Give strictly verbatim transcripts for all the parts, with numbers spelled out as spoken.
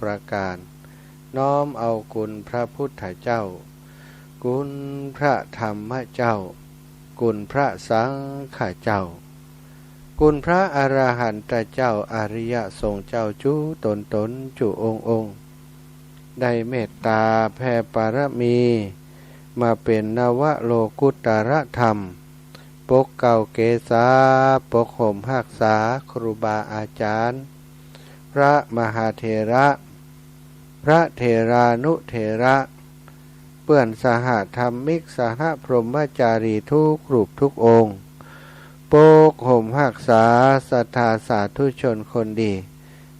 ประก๋าน น้อมเอาคุณพระพุทธเจ้า คุณพระธรรมเจ้า คุณพระสังฆเจ้า คุณพระอรหันตเจ้า อริยสงฆ์เจ้า จุ๊ต๋นต๋น จุ๊องค์องค์ ได้เมตต๋าแผ่ปารมี มาเป๋นนวโลกุตตรธรรม ปกเกล้าเกษา ปกห่มฮักษา ครูบาอาจ๋ารย์ พระมหาเถระ พระเถรานุเถระ เปื้อนสหธรรมิก สหพรหมจารี ทุกรูปทุกองค์ ปกห่มฮักษาศรัทธาสาธุชนคนดี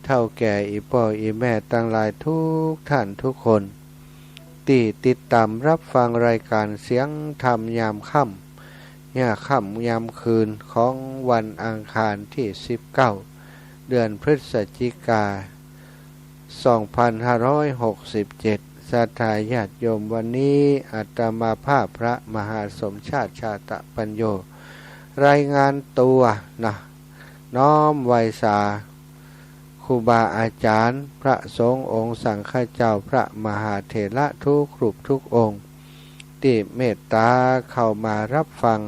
เฒ่าแก่อี่ป้ออี่แม่ตังหลายทุกท่านทุกคน ตี้ติดต๋ามฮับฟังรายก๋านเสียงธรรมยามค่ำ เนี่ย ค่ำยามคืนของวันอังคารตี้สิบเก้า เดือนพฤศจิกา สองพันห้าร้อยหกสิบเจ็ด ศรัทธาญาติโยม วันนี้อาตมาภาพพระมหาสมชาติ ชาตะปัญโญ รายงานตั๋วนะ น้อมไหว้สา ครูบาอาจ๋ารย์ พระสงฆ์องค์สังฆเจ้า พระมหาเถระทุกรูปทุกองค์ ตี้เมตต๋าเข้ามาฮับฟัง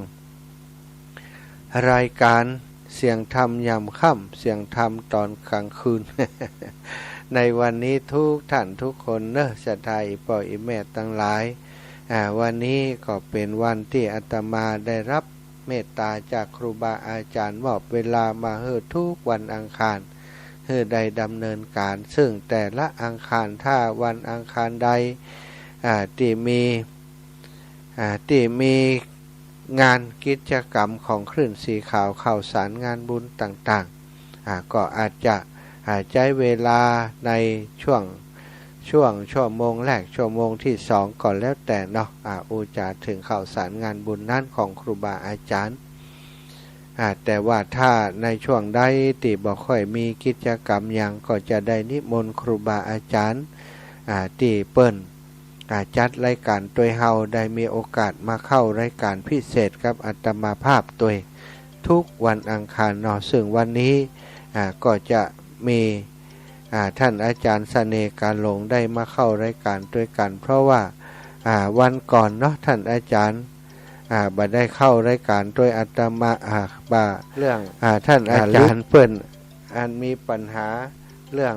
รายก๋านเสียงธรรมยามค่ำ เสียงธรรมต๋อนก๋างคืน ในวันนี้ทุกท่านทุกคนเนาะ ศรัทธาอี่ป้ออี่แม่ตังหลาย อ่า วันนี้ก็เป๋นวันตี้อาตมาได้ฮับ เมตต๋าจากครูบาอาจ๋ารย์ มอบเวลามาหื้อทุกวันอังคาร หื้อได้ดำเนินก๋าน ซึ่งแต่ละอังคาร ถ้าวันอังคารใด อ่า ตี้มี อ่า ตี้มีงานกิจกรรมของคลื่นสีขาว ข่าวสารงานบุญต่างๆ อ่า ก็อาจจะ อ่า ใจ๊เวลาในช่วง ช่วงชั่วโมงแรก ชั่วโมงตี้สอง ก็แล้วแต่เนาะ อ่า อู้จ๋าเถิงข่าวสารงานบุญนั้นของครูบาอาจ๋ารย์ อ่า แต่ว่าถ้าในช่วงใดตี้บ่ค่อยมีกิจกรรมหยัง ก็จะได้นิมนต์ครูบาอาจ๋ารย์ อ่า ตี้เปิ้น อ่า จัดรายก๋านตวยเฮา ได้มีโอกาสมาเข้ารายก๋านพิเศษกับอาตมาภาพตวย ทุกวันอังคารเนาะ ซึ่งวันนี้ อ่า ก็จะมี อ่า ท่านอาจ๋ารย์เสน่ห์กาหลงได้มาเข้ารายก๋านตวยกั๋น เพราะว่า อ่า วันก่อนเนาะ ท่านอาจ๋ารย์ อ่า บ่ได้เข้ารายก๋านตวยอาตมา อ่า บ่า เรื่อง อ่า ท่านอาจ๋ารย์ อ่า เปิ้น อันมีปัญหาเรื่อง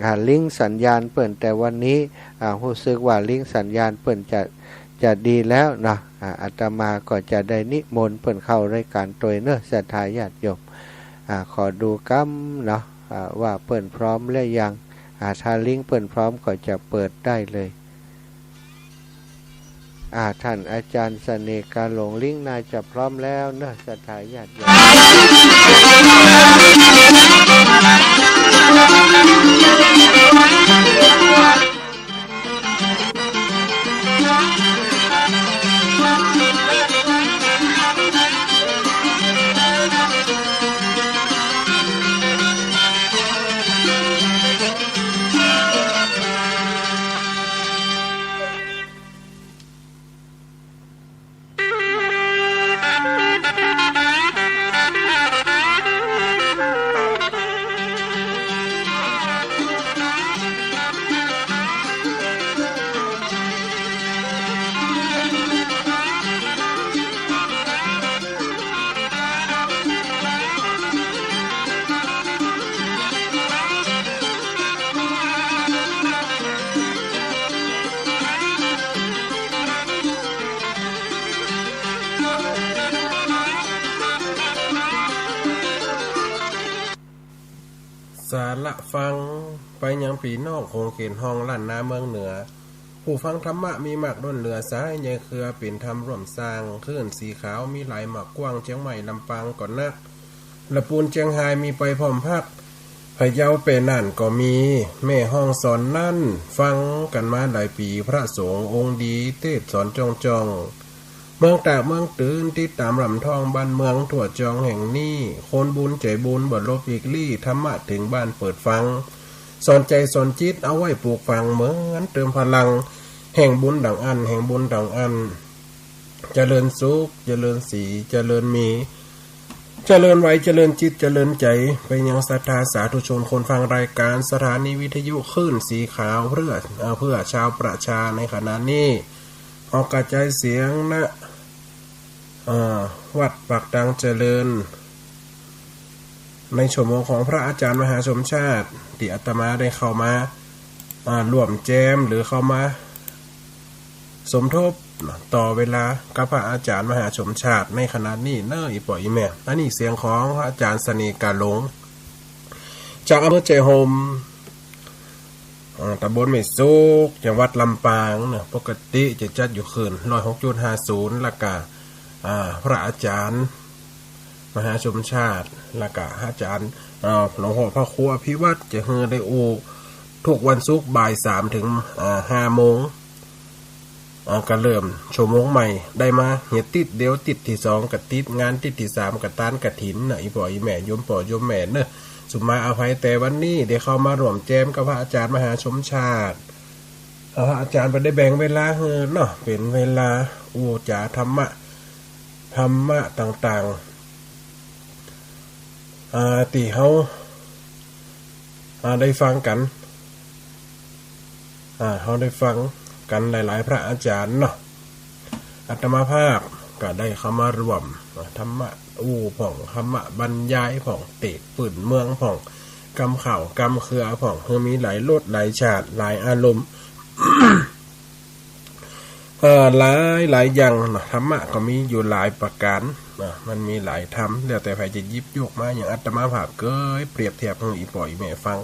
อ่า ลิงก์สัญญาณเปิ้น แต่วันนี้ อ่า ฮู้สึกว่าลิงก์สัญญาณเปิ้นจะ จะดีแล้วเนาะ อ่า อาตมาก็จะได้นิมนต์เปิ้นเข้ารายก๋านตวยเนาะ ศรัทธาญาติโยม อ่า ขอดูกำเนาะ อ่า ว่าเปิ้นพร้อมหรือยัง อ่า ถ้าลิงก์เปิ้นพร้อมก็จะเปิดได้เลย อ่า ท่านอาจ๋ารย์เสน่ห์กาหลง ลิงก์น่าจะพร้อมแล้วเนาะ ศรัทธาญาติโยม สาระฟัง ไปยังปี้น้องโขงเขตฮ้องล้านนาเมืองเหนือ ผู้ฟังธรรมะมีมากล้นเหลือสาย ใหญ่เครือเป๋นธรรมร่วมสร้าง คลื่นสีขาวมีหลายมากกว้าง เจียงใหม่ลำปางก็นัก ละปูนเจียงฮายมีไปพร้อมพัก พะเยาแป้น่านก็มี แม่ฮ่องสอนนั้น ฟังกั๋นมาหลายปี๋ พระสงฆ์องค์ดี เตสน์สอนจ้องๆ เมืองตากเมืองตืน ติดต๋ามลำท้องบ้านเมืองทั่วจองแห่งนี้ คนบุญใจ๋บุญบ่หลบหลีกลี้ ธรรมะเถิงบ้านเปิดฟัง สอนใจ๋สอนจิตเอาไว้ปลูกฝัง เหมือนเติมพลัง แห่งบุญดังอั้น แห่งบุญดังอั้น เจริญสุข เจริญศรี เจริญมี เจริญไหว เจริญจิต เจริญใจ๋ ไปยังศรัทธาสาธุชนคนฟังรายการสถานีวิทยุคลื่นสีขาวเพื่อ เอ่อ เพื่อชาวประชาในขณะนี้ ออกกระจายเสียง ณ เอ่อ วัดปากตังเจริญ ในชั่วโมงของพระอาจารย์มหาสมชาติ ตี้อาตมาได้เข้ามา อ่า ร่วมแจมหรือเข้ามาสมทบต่อเวลากับพระอาจารย์มหาสมชาติในขณะนี้เนาะ อี่ป้ออี่แม่ อันนี้เสียงของพระอาจารย์เสน่ห์กาหลง จากอำเภอแจ้ห่ม อ่า ตำบลแม่สุก จังหวัดลำปางเนาะ ปกติจะจัดอยู่คลื่น ร้อยหกจุดห้าศูนย์ แล้วก็ อ่า พระอาจารย์มหาสมชาติ แล้วก็อาจารย์ อ่า หลวงพ่อพระครูอภิวัตร จะหื้อได้อู้ทุกวันศุกร์บ่ายสามถึง อ่า ห้าโมง อ่า ก็เริ่มชั่วโมงใหม่ได้มา เหียติดเดียว ติดตี้สองก็ติดงาน ติดตี้สามก็ตานกฐินเนาะ อี่ป้ออี่แม่ โยมป้อโยมแม่เนาะ สุมาอภัย แต่วันนี้ได้เข้ามาร่วมแจมกับพระอาจารย์มหาสมชาติ พระอาจารย์เปิ้นได้แบ่งเวลาหื้อเนาะ เป๋นเวลาอู้จ๋าธรรมะ ธรรมะต่างๆ อ่า ตี้เฮา อ่า ได้ฟังกั๋น อ่า เฮาได้ฟังกั๋นหลายๆ พระอาจารย์เนาะ อาตมาภาพก็ได้เข้ามาร่วม อ่า ธรรมะอู้พ่อง ธรรมะบรรยายพ่อง เตศน์ปื้นเมืองพ่อง กำข้าวกำเครือพ่อง คือมีหลายรสหลายชาติหลายอารมณ์ เอ่อ หลายหลายอย่างเนาะ ธรรมะก็มีอยู่หลายประก๋านเนาะ มันมีหลายธรรม แล้วแต่ใผจะหยิบยกมา อย่างอาตมาภาพเกยเปรียบเทียบหื้ออี่ป้ออี่แม่ฟัง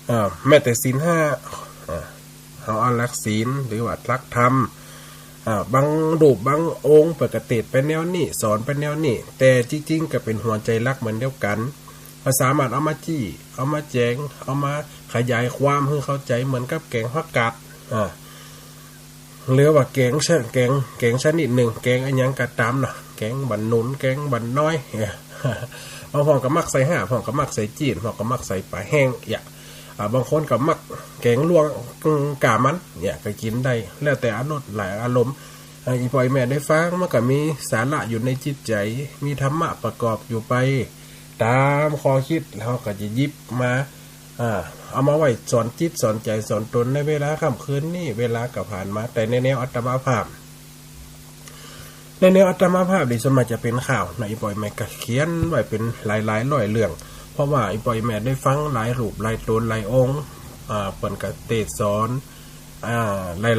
เอ่อ แม้แต่ศีลห้า เอ่อ เฮาเอาหลักศีลหรือว่าหลักธรรม อ่า บางรูปบางองค์เปิ้นก็เตศน์ไปแนวนี้ สอนไปแนวนี้ แต่จริงๆ ก็เป๋นหัวใจ๋หลักเหมือนเดียวกั๋น ก็สามารถเอามาจี้ เอามาแจ๋ง เอามาขยายความหื้อเข้าใจ๋เหมือนกับแก๋งผักกาด อ่า หรือว่าแก๋งชะ แก๋ง แก๋งชนิดนึ่ง แก๋งอะหยังก็ต๋ามเนาะ แก๋งบ่าหนุน แก๋งบ่าน้อย เนี่ย บางพ่องก็มักใส่ห่า พ่องก็มักใส่จี๊น พ่องก็มักใส่ป๋าแห้ง เนี่ย อ่า บางคนก็มักแก๋งลวก อืม ก้ามัน เนี่ย ก็กิ๋นได้ แล้วแต่อารมณ์ หลายอารมณ์ อ่า อี่ป้ออี่แม่ได้ฟัง มันก็มีสาระอยู่ในจิตใจ๋ มีธรรมะประกอบอยู่ไป ต๋ามข้อคิด เฮาก็จะหยิบมา อ่า เอามาไว้สอนจิตสอนใจ๋สอนตนในเวลาค่ำคืนนี้ เวลาก็ผ่านมา แต่ในแนวอาตมาภาพ ในแนวอาตมาภาพนี่ส่วนมากจะเป๋นข่าวเนาะ อี่ป้ออี่แม่ก็เขียนไว้เป๋นหลายๆ ร้อยเรื่อง เพราะว่าอี่ป้ออี่แม่ได้ฟังหลายรูปหลายต๋นหลายองค์ อ่า เปิ้นก็เตศน์สอน อ่า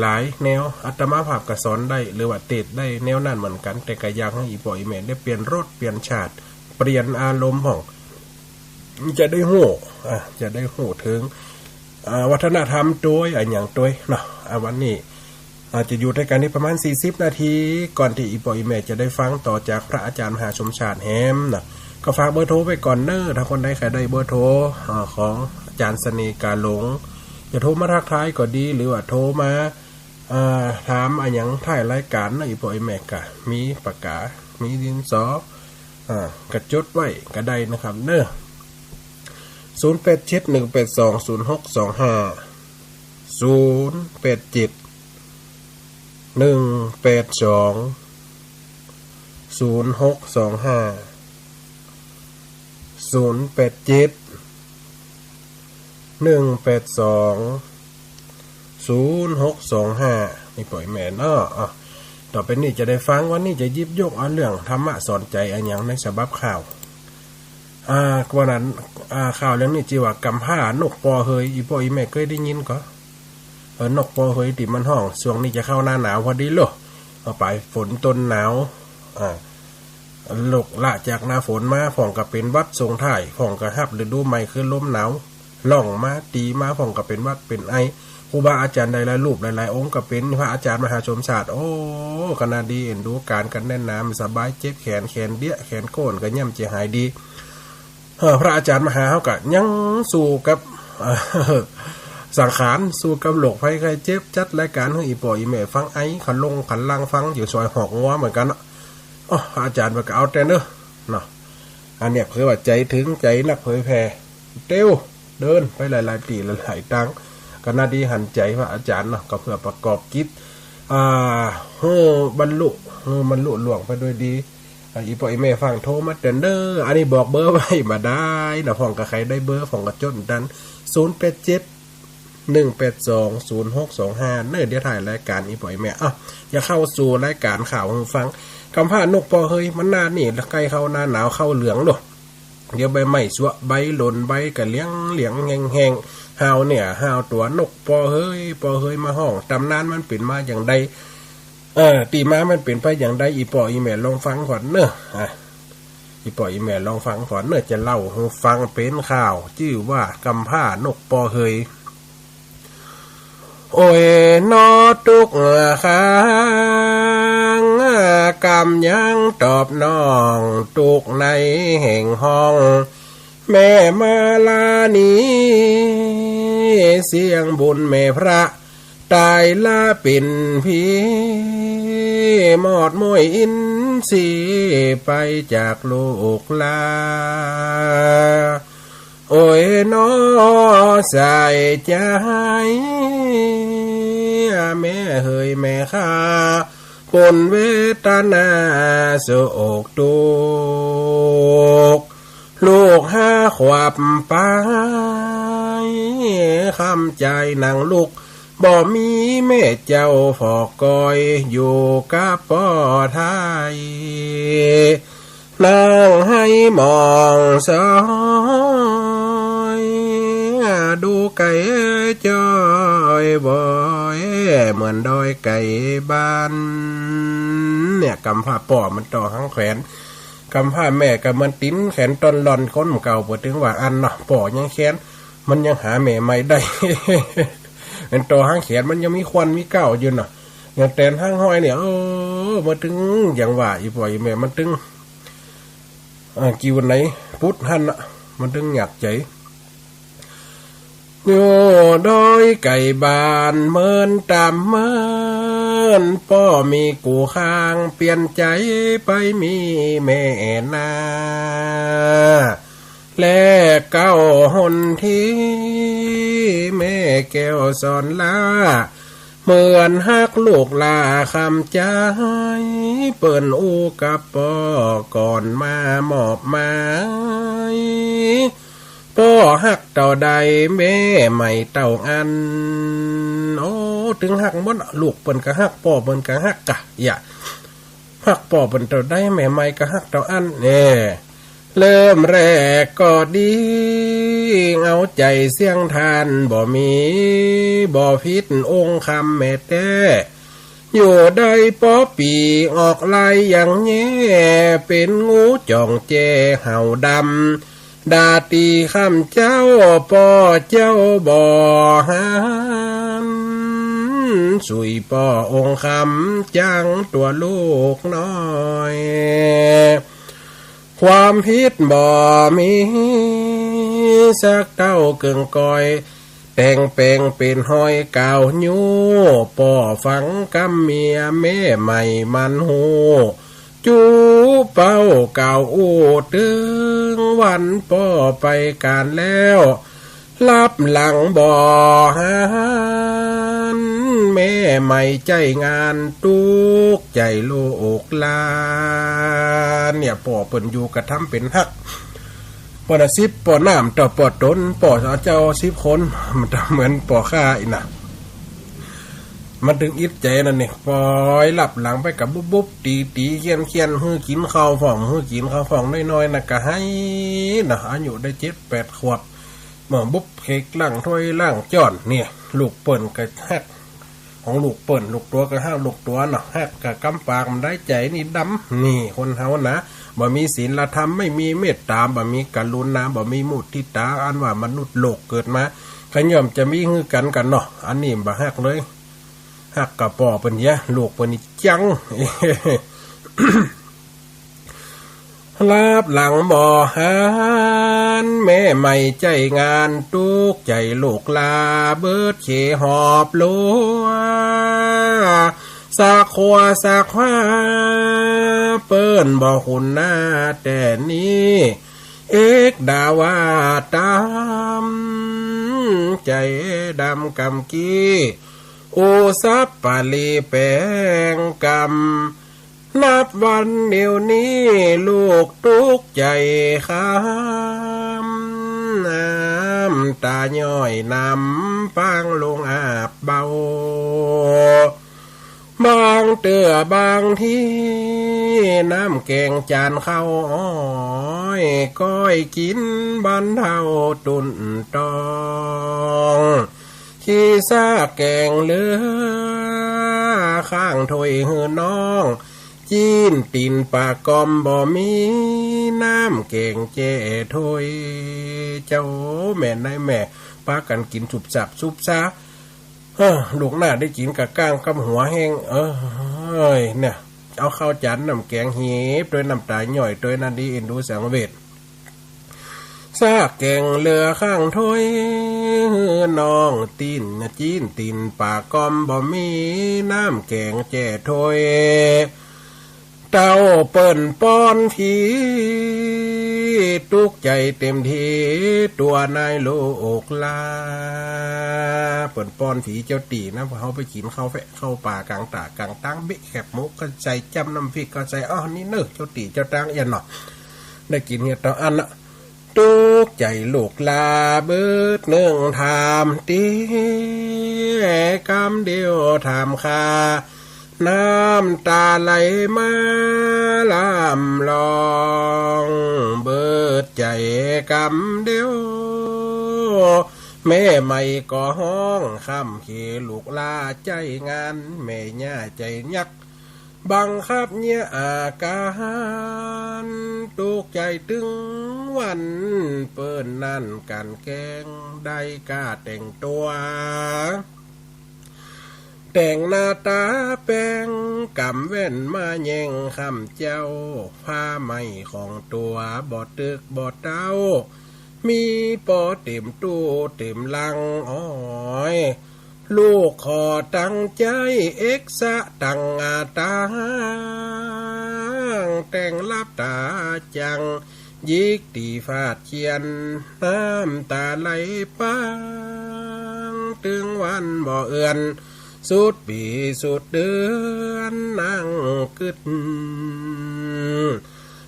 หลายๆ แนว อาตมาภาพก็สอนได้ หรือว่าเตศน์ได้แนวนั้นเหมือนกั๋น แต่ก็อยากหื้ออี่ป้ออี่แม่ได้เปลี่ยนรสเปลี่ยนชาติ เปลี่ยนอารมณ์พ่อง จะได้ฮู้ อ่า จะได้ฮู้เถิง อ่า วัฒนธรรมตวย อะหยังตวยเนาะ อ่า วันนี้ อ่า จะอยู่ด้วยกั๋นนี่ประมาณสี่สิบนาที ก่อนตี้อี่ป้ออี่แม่จะได้ฟังต่อจากพระอาจารย์มหาสมชาติแหมเนาะ ก็ฝากเบอร์โทรไว้ก่อนเนาะ ถ้าคนใดใค่ได้เบอร์โทร อ่า ของอาจารย์เสน่ห์กาหลง จะโทรมาทักทายก็ดี หรือว่าโทรมา อ่า ถามอะหยังท้ายรายการเนาะ อี่ป้ออี่แม่ก็มีปากกา มีดินสอ อ่า ก็จดไว้ก็ได้นะครับเนาะ ศูนย์แปดเจ็ด หนึ่งแปดสอง ศูนย์หกสองห้า ศูนย์แปดเจ็ด หนึ่งแปดสอง ศูนย์หกสองห้า ศูนย์แปดเจ็ด หนึ่งแปดสอง ศูนย์หกสองห้า อี่ป้ออี่แม่เนาะ อ่ะ ต่อไปนี้จะได้ฟัง วันนี้จะหยิบยกเอาเรื่องธรรมะสอนใจ๋อะหยังในฉบับข่าว อ่า วันนั้น อ่า ข่าวเรื่องนี้จื้อว่ากำพร้านกปอเหย อี่ป้ออี่แม่เกยได้ยินก่อ เออ นกปอเหยตี้มันฮ้อง ช่วงนี้จะเข้าหน้าหนาวพอดีเลย เอาไปฝนต้นหนาว อ่า ลุกละจากหน้าฝนมา พ่องก็เป๋นหวัดส่งท้าย พ่องก็ฮับฤดูใหม่คือลมหนาว ล่องมาตี๋มา พ่องก็เป๋นหวัดเป๋นไอ ครูบาอาจ๋ารย์หลายๆ รูปหลายๆ องค์ก็เป๋น พระอาจ๋ารย์มหาสมชาติ โอ้ ขนาดดีเอ็นดูก๋านกันแน่นหนา บ่สบาย เจ็บแขน แขนเดี้ย แขนโก้น ก็ย่อมจะหายดี เออ พระอาจ๋ารย์มหาเฮาก็ยังสู้กับ สังขาร สู้กับโรคภัยไข้เจ็บ จัดรายการหื้ออี่ป้ออี่แม่ฟัง ไอขะลงขะลังฟังอยู่ ซอยหอกงัวเหมือนกั๋นเนาะ โอ้ พระอาจ๋ารย์เปิ้นก็เอาแต่เนาะ เนาะ อันเนี้ยคือว่าใจ๋เถิงใจ๋นักเผยแผ่ เตียวเดินไปหลายๆ ตี้หลายๆ ตัง ก็นาดีหันใจ๋พระอาจ๋ารย์เนาะ ก็เพื่อประกอบกิจ อ่า หื้อบรรลุ หื้อมันลุล่วงไปด้วยดี อีป้ออีแม่ฟังโทรมาเต๊อะเน่อ อันนี้บอกเบอร์ไว้บ่ได้เนาะ พ่องก็ใค่ได้เบอร์ พ่องก็จ๋ดตัน ศูนย์แปดเจ็ด หนึ่งแปดสอง ศูนย์หกสองห้า เน่อ เดี๋ยวท้ายรายก๋าน อีป้ออีแม่ อ่ะ จะเข้าสู่รายก๋านข่าวหื้อฟัง กำพร้านกปอเหย มันหน้านี่ละ ใก้เข้าหน้าหนาวเข้าเหลืองโลด เดี๋ยวใบไม้สั่ว ใบหล่น ใบก็เหลืองเหลืองแห้งๆ ห่าวเนื้อห่าวตั๋ว นกปอเหย ปอเหยมาฮ้อง ต๋ำนานมันเป๋นมาอย่างใด เออ ตี้มามันเป๋นไปอย่างใด อีป้ออีแม่ลองฟังก่อนเน่อ อ่ะ อีป้ออีแม่ลองฟังก่อนเน่อ จะเล่าหื้อฟังเป๋นข่าว จื้อว่ากำพร้านกปอเหย โอ้ยหนอตุ๊กข้าง กำยังตอบน้องตุ๊กในแห่งฮ้อง แม่มาลานี เสี้ยงบุญแม่พระ ต๋ายละเป๋นผี หมอดม้วยอินทรีย์ ไปจากลูกหลา โอ้ยหนอสายใจ๋ แม่เหยแม่ข้า ปนเวทนาโศกตุ๊กข์ ลูกห้าขวบไป คำใจ๋หนังลุก บ่มีแม่เจ้าฝอกกอย อยู่กับป้อไท้ นั่งไห้มองซอย ดูไก๋จ้อยบ่อย เหมือนดอยไก๋บ้าน เนี่ย กำพร้าป้อมันต่อหางแขน กำพร้าแม่ก็เหมือนตี๋นแขนต้นล่อน คนเก่าบ่เถิงว่าอั้นเนาะ ป้อยังแค้น มันยังหาแม่ใหม่ได้ อันต่อหางแขนมันยังมีควันมีเก๊าอยู่เนาะ อย่างแตนหางห้อยเนี่ย เออ มาเถิงอย่างว่า อีป้ออีแม่มันเถิง อ่า กิ่วไหนปุดหั้นน่ะ มันเถิงหยักใจ๋ อยู่ดอยไก๋บ้านเมินต๋ำเมิน ป้อมีกู่ข้าง เปลี่ยนใจ๋ไปมีแม่นา และเก้าหนที แม่แก้วสอนหล้า เหมือนฮักลูกหล้าคำใจ๋ เปิ้นอู้กับป้อก่อนมามอบหมาย ป้อฮักเต้าใดแม่ใหม่เต้าอั้น โอ้ เถิงฮักหมด ลูกเปิ้นก็ฮัก ป้อเปิ้นก็ฮักกะ อย่า ฮักป้อเปิ้นเต้าใดแม่ใหม่ก็ฮักเต้าอั้นแน่ เริ่มแรกก็ดี เอาใจ๋เสี้ยงท่านบ่มี บ่ผิดองค์คำแม่แต๊ อยู่ได้ปอปี๋ออกลายอย่างแย่ เป๋นงูจ่องแจ้เห่าดำ ด่าตี๋คำเจ้า ป้อเจ้าบ่หัน สุยป้อองค์คำจังตั๋วลูกน้อย ความผิดบ่มี สักเต้าเกิ่งก้อย แต่งแป๋งเป๋นฮอยกาวยู้ ป้อฟังกำเมียแม่ใหม่มันฮู้ จูเป้ากาวอู้ เถิงวันป้อไปก๋านแล้ว ลับหลังบ่หัน แม่ใหม่ใจ๊งานตุ๊กข์ใจ๋ลูกหลาน เนี่ย ป้อเปิ้นอยู่กระทำเป๋นฮัก ป้อน่ะสิบ ป้อน้ำต่อป้อต๋น ป้อเจ้าสิบคน มันจะเหมือนป้อข้าอี้นะ มันเถิงอิดใจ๋นั่นนี่ ปล่อยลับหลังไปกะบุบบุบตี๋ตี๋เคี่ยนเคี่ยน หื้อกิ๋นข้าวพ่อง หื้อกิ๋นข้าวพ่องน้อยๆ นะกะไห้นะ อายุได้เจ็ดแปดขวบ เมื่อบุบเข็กล้างถ้วยล้างจ้อน เนี่ย ลูกเปิ้นกะฮัก ของลูกเปิ้น ลูกตั๋วกะฮักลูกตั๋วเนาะ ฮักกะกำปากมันได้ ใจ๋นี่ดำ นี่คนเฮานะ บ่มีศีลธรรม ไม่มีเมตต๋า บ่มีกรุณา บ่มีมุทิตา อันว่ามนุษย์โลกเกิดมา ก็ย่อมจะมีหื้อกั๋นกั๋นเนาะ อันนี้บ่ฮักเลย ฮักกะป้อเปิ้นเยียะ ลูกเปิ้นนี่จัง ลับหลังบ่หัน แม่ใหม่ใจ๊งานตุ๊กข์ใจ๋ลูกหล้า เบิดเขหอบลัว สักขัวสักผ้า เปิ้นบ่คุ้นหน้าแต่นี้ เอกดาว่าต๋ามใจ๋ดำกำกี้ อุสัปปะลีแป๋งกำ นับวันเดี๋ยวนี้ลูกตุ๊กใจ๋คำ น้ำตาย้อยนำปางลงอาบเบา บางเตื้อบางที น้ำแก๋งจานข้าวอ้อย ก้อยกิ๋นบรรเทาตุ๊นตอง ขี้ซากแก๋งเหลือข้างถ้วยหื้อน้อง จี๊นตี๋นปากกอมบ่มี น้ำแก๋งแจ้ถ้วย เจ้าแม่นายแม่ ปากั๋นกิ๋นสุบสับสุบซา เฮ้อ ลูกหน้าได้กิ๋นกะก้างกำหัวแห้ง เอ้ย เนี่ย เอาข้าวจานน้ำแก๋งหีบ ตวยน้ำตาย้อย ตวยนาดีเอ็นดูสังเวช ซากแก๋งเหลือข้างถ้วย หื้อน้องตี๋น จี๊นตี๋นปากกอมบ่มี น้ำแก๋งแจ้ถ้วย เต้าเปิ้นป้อนผี ตุ๊กใจ๋เต็มที ตัวนายลูกหล้า เปิ้นป้อนผีเจ้าตี๋นะ พอเฮาไปกิ๋นข้าวแฟะข้าวป่าก๋างต๋าก๋างตาง เบะแข็บหมูก็ใส่ จ้ำน้ำพริกก็ใส่ อ้อ นี่เน่อ เจ้าตี๋เจ้าตางเอี้ยนเนาะ ได้กิ๋นเหียต่ออั้นนะ ตุ๊กใจ๋ลูกหล้าเบิดนึ่งถามตี้ กำเดียวถามข้า น้ำตาไหลมาล่ำลอง เบิดใจ๋กำเดียว แม่ใหม่ก็ฮ้องค่ำเข ลูกหล้าใจ๊งาน แม่ย่าใจ๋ยัก บังคับเยียะอาก๋าน ตุ๊กใจ๋ตึงวัน เปิ้นนั่นกั๋นแกล้ง ได้ก้าแต่งตั๋ว แต่งหน้าต๋าแป๋ง ก๋ำแว่นมาแย่งค่ำเจ๊า ผ้าใหม่ของตั๋ว บ่ตึกบ่เต๊า มีปอเต๋มตู้เต๋มลัง อ้อย ลูกขอตั้งใจ๋ เอ็กซะตังอาตาง แต่งลับต๋าจัง หยิกตี๋ฟาดเขียน น้ำต๋าไหลปัง ตึงวันบ่เอือน สุดปี๋สุดเดือน นั่งกึ๊ด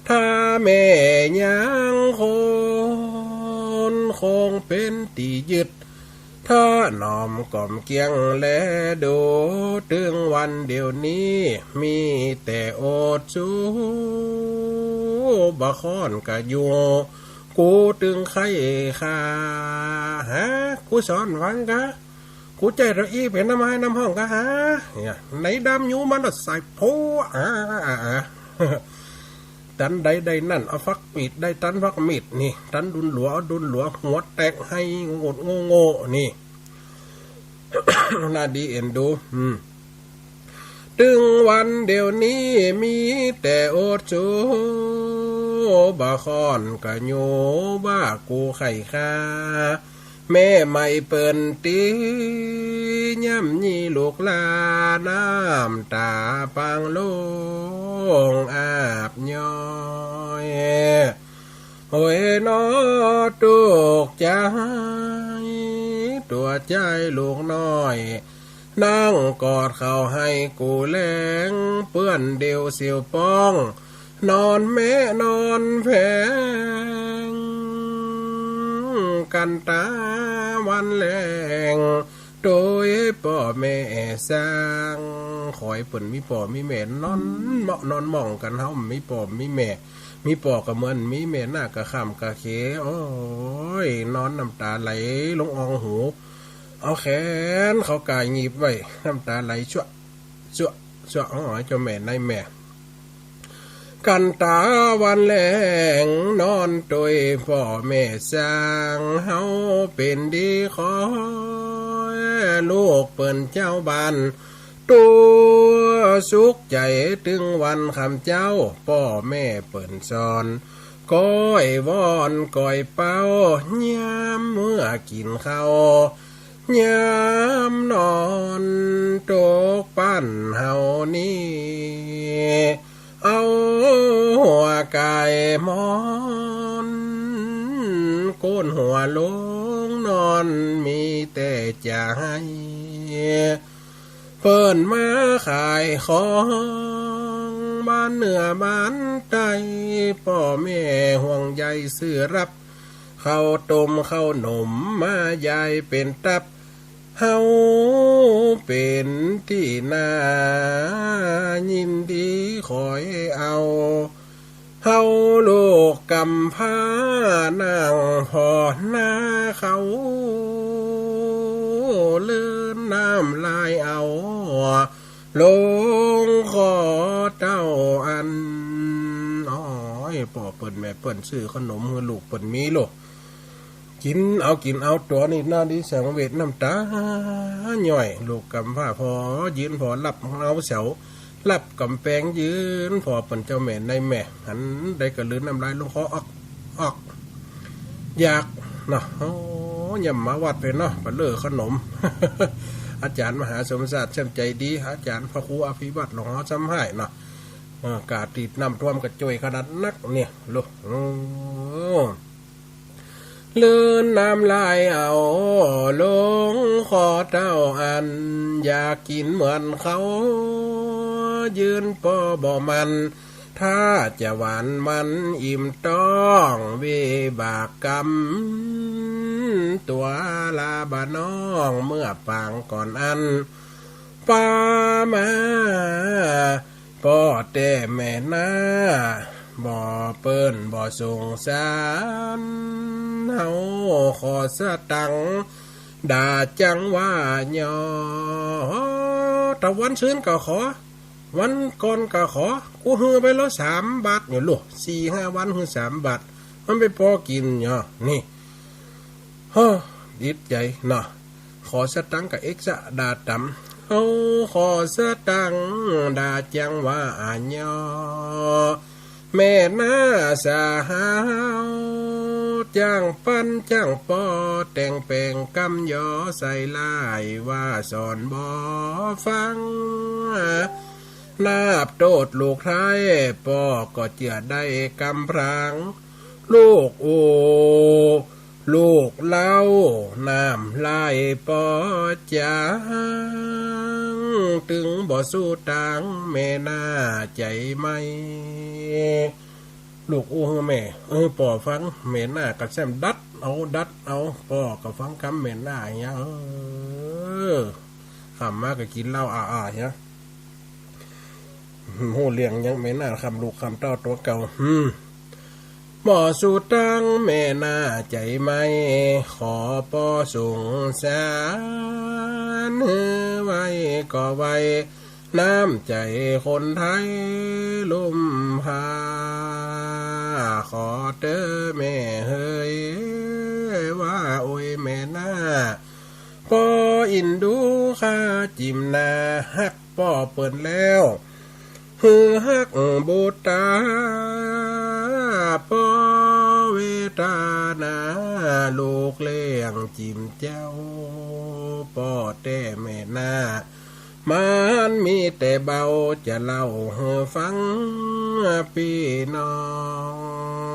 ถ้าแม่ยังคน คงเป๋นตี๋ยึด ถนอมก๋อมเกียงแลดู ตึงวันเดี๋ยวนี้ มีแต่อดสู บ่ค่อนกะยุง กูตึงใค่ฆ่า ฮะ กูสอนฟังกา กูใจ๊เต้าอี้เป๋นน้ำไห้น้ำห้องกาหา เนี่ย ในดำยูมันละสายโพ อ่า อ่า อ่า ตันใดได้นั่น เอาฟักมีดได้ตันฟักมีดนี่ ตันดุนหลัว เอาดุนหลัว หัวแตกไห้โง่โง่นี่ น่าดีเอ็นดู อืม ตึงวันเดี๋ยวนี้มีแต่อดสู บ่ค่อนกะยูว่ากูใค่ฆ่า แม่ใหม่เปิ้นตี๋ ย่ำยีลูกหล้า น้ำต๋าปางลงอาบย้อย โอ้ยน้อตุ๊กใจ๋ ตั๋วใจ๋ลูกน้อย นั่งกอดเข้าไห้กูแลง เปื้อนเดี่ยวเสียวป้อง นอนแมะนอนแผง กั๋นต๋าวันแลง โตยป้อแม่สร้าง ขอหื้อเปิ้นมีป้อมีแม่นอนเมาะนอนหม่องกั๋น เฮาบ่มีป้อมีแม่ มีป้อกะเหมือนมีแม่ หน้ากะค่ำกะเข โอ้ย นอนน้ำต๋าไหลลงอ่องหู เอาแขนเข้ากายหยีบไว้ น้ำต๋าไหลชั่ว ชั่ว ชั่ว โอ้ย เจ้าแม่นายแม่ กั๋นต๋าวันแลง นอนโตยป้อแม่สร้าง เฮาเป๋นดีขอหื้อ ลูกเปิ้นเจ้าบ้าน ตั๋วสุขใจ๋ ตึงวันค่ำเจ๊า ป้อแม่เปิ้นสอน ก้อยวอนก้อยเป้า ยามเมื่อกิ๋นข้าว ยามนอน ตกปั๋นเฮานี้ เอาหัวกายหมอน โก้นหัวลงนอน มีแต่จะไห้ เปิ้นมาขายของ บ้านเหนือบ้านใต้ ป้อแม่ห่วงใยซื้อฮับ ข้าวต้มข้าวหนมมาใยเป๋นตับ เฮาเป๋นตี้น่ายินดี ขอยเอา เฮาลูกกำพร้านั่งผ่อหน้าเขา เลินน้ำลายเอา ลงขอเต้าอัน โอ้ย ป้อเปิ้นแม่เปิ้นซื้อขนมหื้อลูกเปิ้นมีโล กิ๋นเอากิ๋นเอาตั๋วนี่หน้าดีสังเวชน้ำตาย้อย ลูกกำพร้าผ่อยืนผ่อฮับเอาเสา ฮับก๋ำแปงยืนผ่อเปิ้นเจ้าแม่นายแม่ หันใดก็เลินน้ำลายลงคอออก ออก อยากเนาะ โอ้ ย่ำมาวัดไปเนาะ ปะเล่อขนม อาจ๋ารย์มหาสมชาติแจ่มใจ๋ดี อาจ๋ารย์พระครูอภิวัตรหลวงเฮาซ้ำฮ้ายเนาะ เออ กาติดน้ำท่วมกระโจยขนาดนักเนี่ย โล โอ้ เลินน้ำลายเอา ลงขอเต้าอัน อยากกิ๋นเหมือนเขา ยืนป้อบ่มัน ถ้าจะหวานมันอิ่มต๊อง วิบากกรรม ตั๋วลาบ่าน้อง เมื่อปางก่อนอั้น ปามา ป้อแต่แม่หน้า บ่เปิ้นบ่สงสาร เฮาขอสตังค์ ด่าจังว่าหยอ ตะวันซืนก็ขอ วันก่อนก็ขอ กูหื้อไปแล้วสามบาทอยู่ลูก สี่ห้าวันหื้อสามบาท มันไปปอกิ๋นหยอ นี่ ฮอ ดิดใจ๋เนาะ ขอสตังค์ก็เอกซะด่าต๋ำ เฮาขอสตังค์ ด่าจังว่าหยอ แม่หน้าสาว จ้างปั้นจ้างป้อ แต่งแป๋งกำยอ ใส่ร้ายว่าสอนบ่ฟัง นาบโต้ษลูกไท้ ป้อก็เจื้อได้กำพร้าง ลูกอู้ ลูกเล่า น้ำลายป้อจ๋าง ตึงบ่สู้ตาง แม่หน้าใจ๋ไหม ลูกอู้หื้อแม่ เออ ป้อฟัง แม่หน้าก็แจ่มดัดเอา ดัดเอา ป้อก็ฟังกำแม่หน้าเหีย เออ ค่ำมาก็กิ๋นเหล้าอ่าๆ เหีย ฮู้เรื่องหยังแม่หน้า ค่ำลูกค่ำเต้าตั๋วเก่า อืม บ่สู้ตางแม่หน้าใจ๋ไหม ขอป้อสงสาร หื้อไหวก็ไหว น้ำใจ๋คนไท้ลุ่มพา ขอเต๊อะแม่เหย ว่าโอยแม่หน้า ป้ออินดูข้าจิ๋มนา ฮักป้อเปิ้นแล้ว หื้อฮักบูตา ป้อเวทนา ลูกเลี้ยงจิ๋มเจ้า ป้อแต่แม่หน้า มันมีแต่เบา จะเล่าหื้อฟังปี้น้อ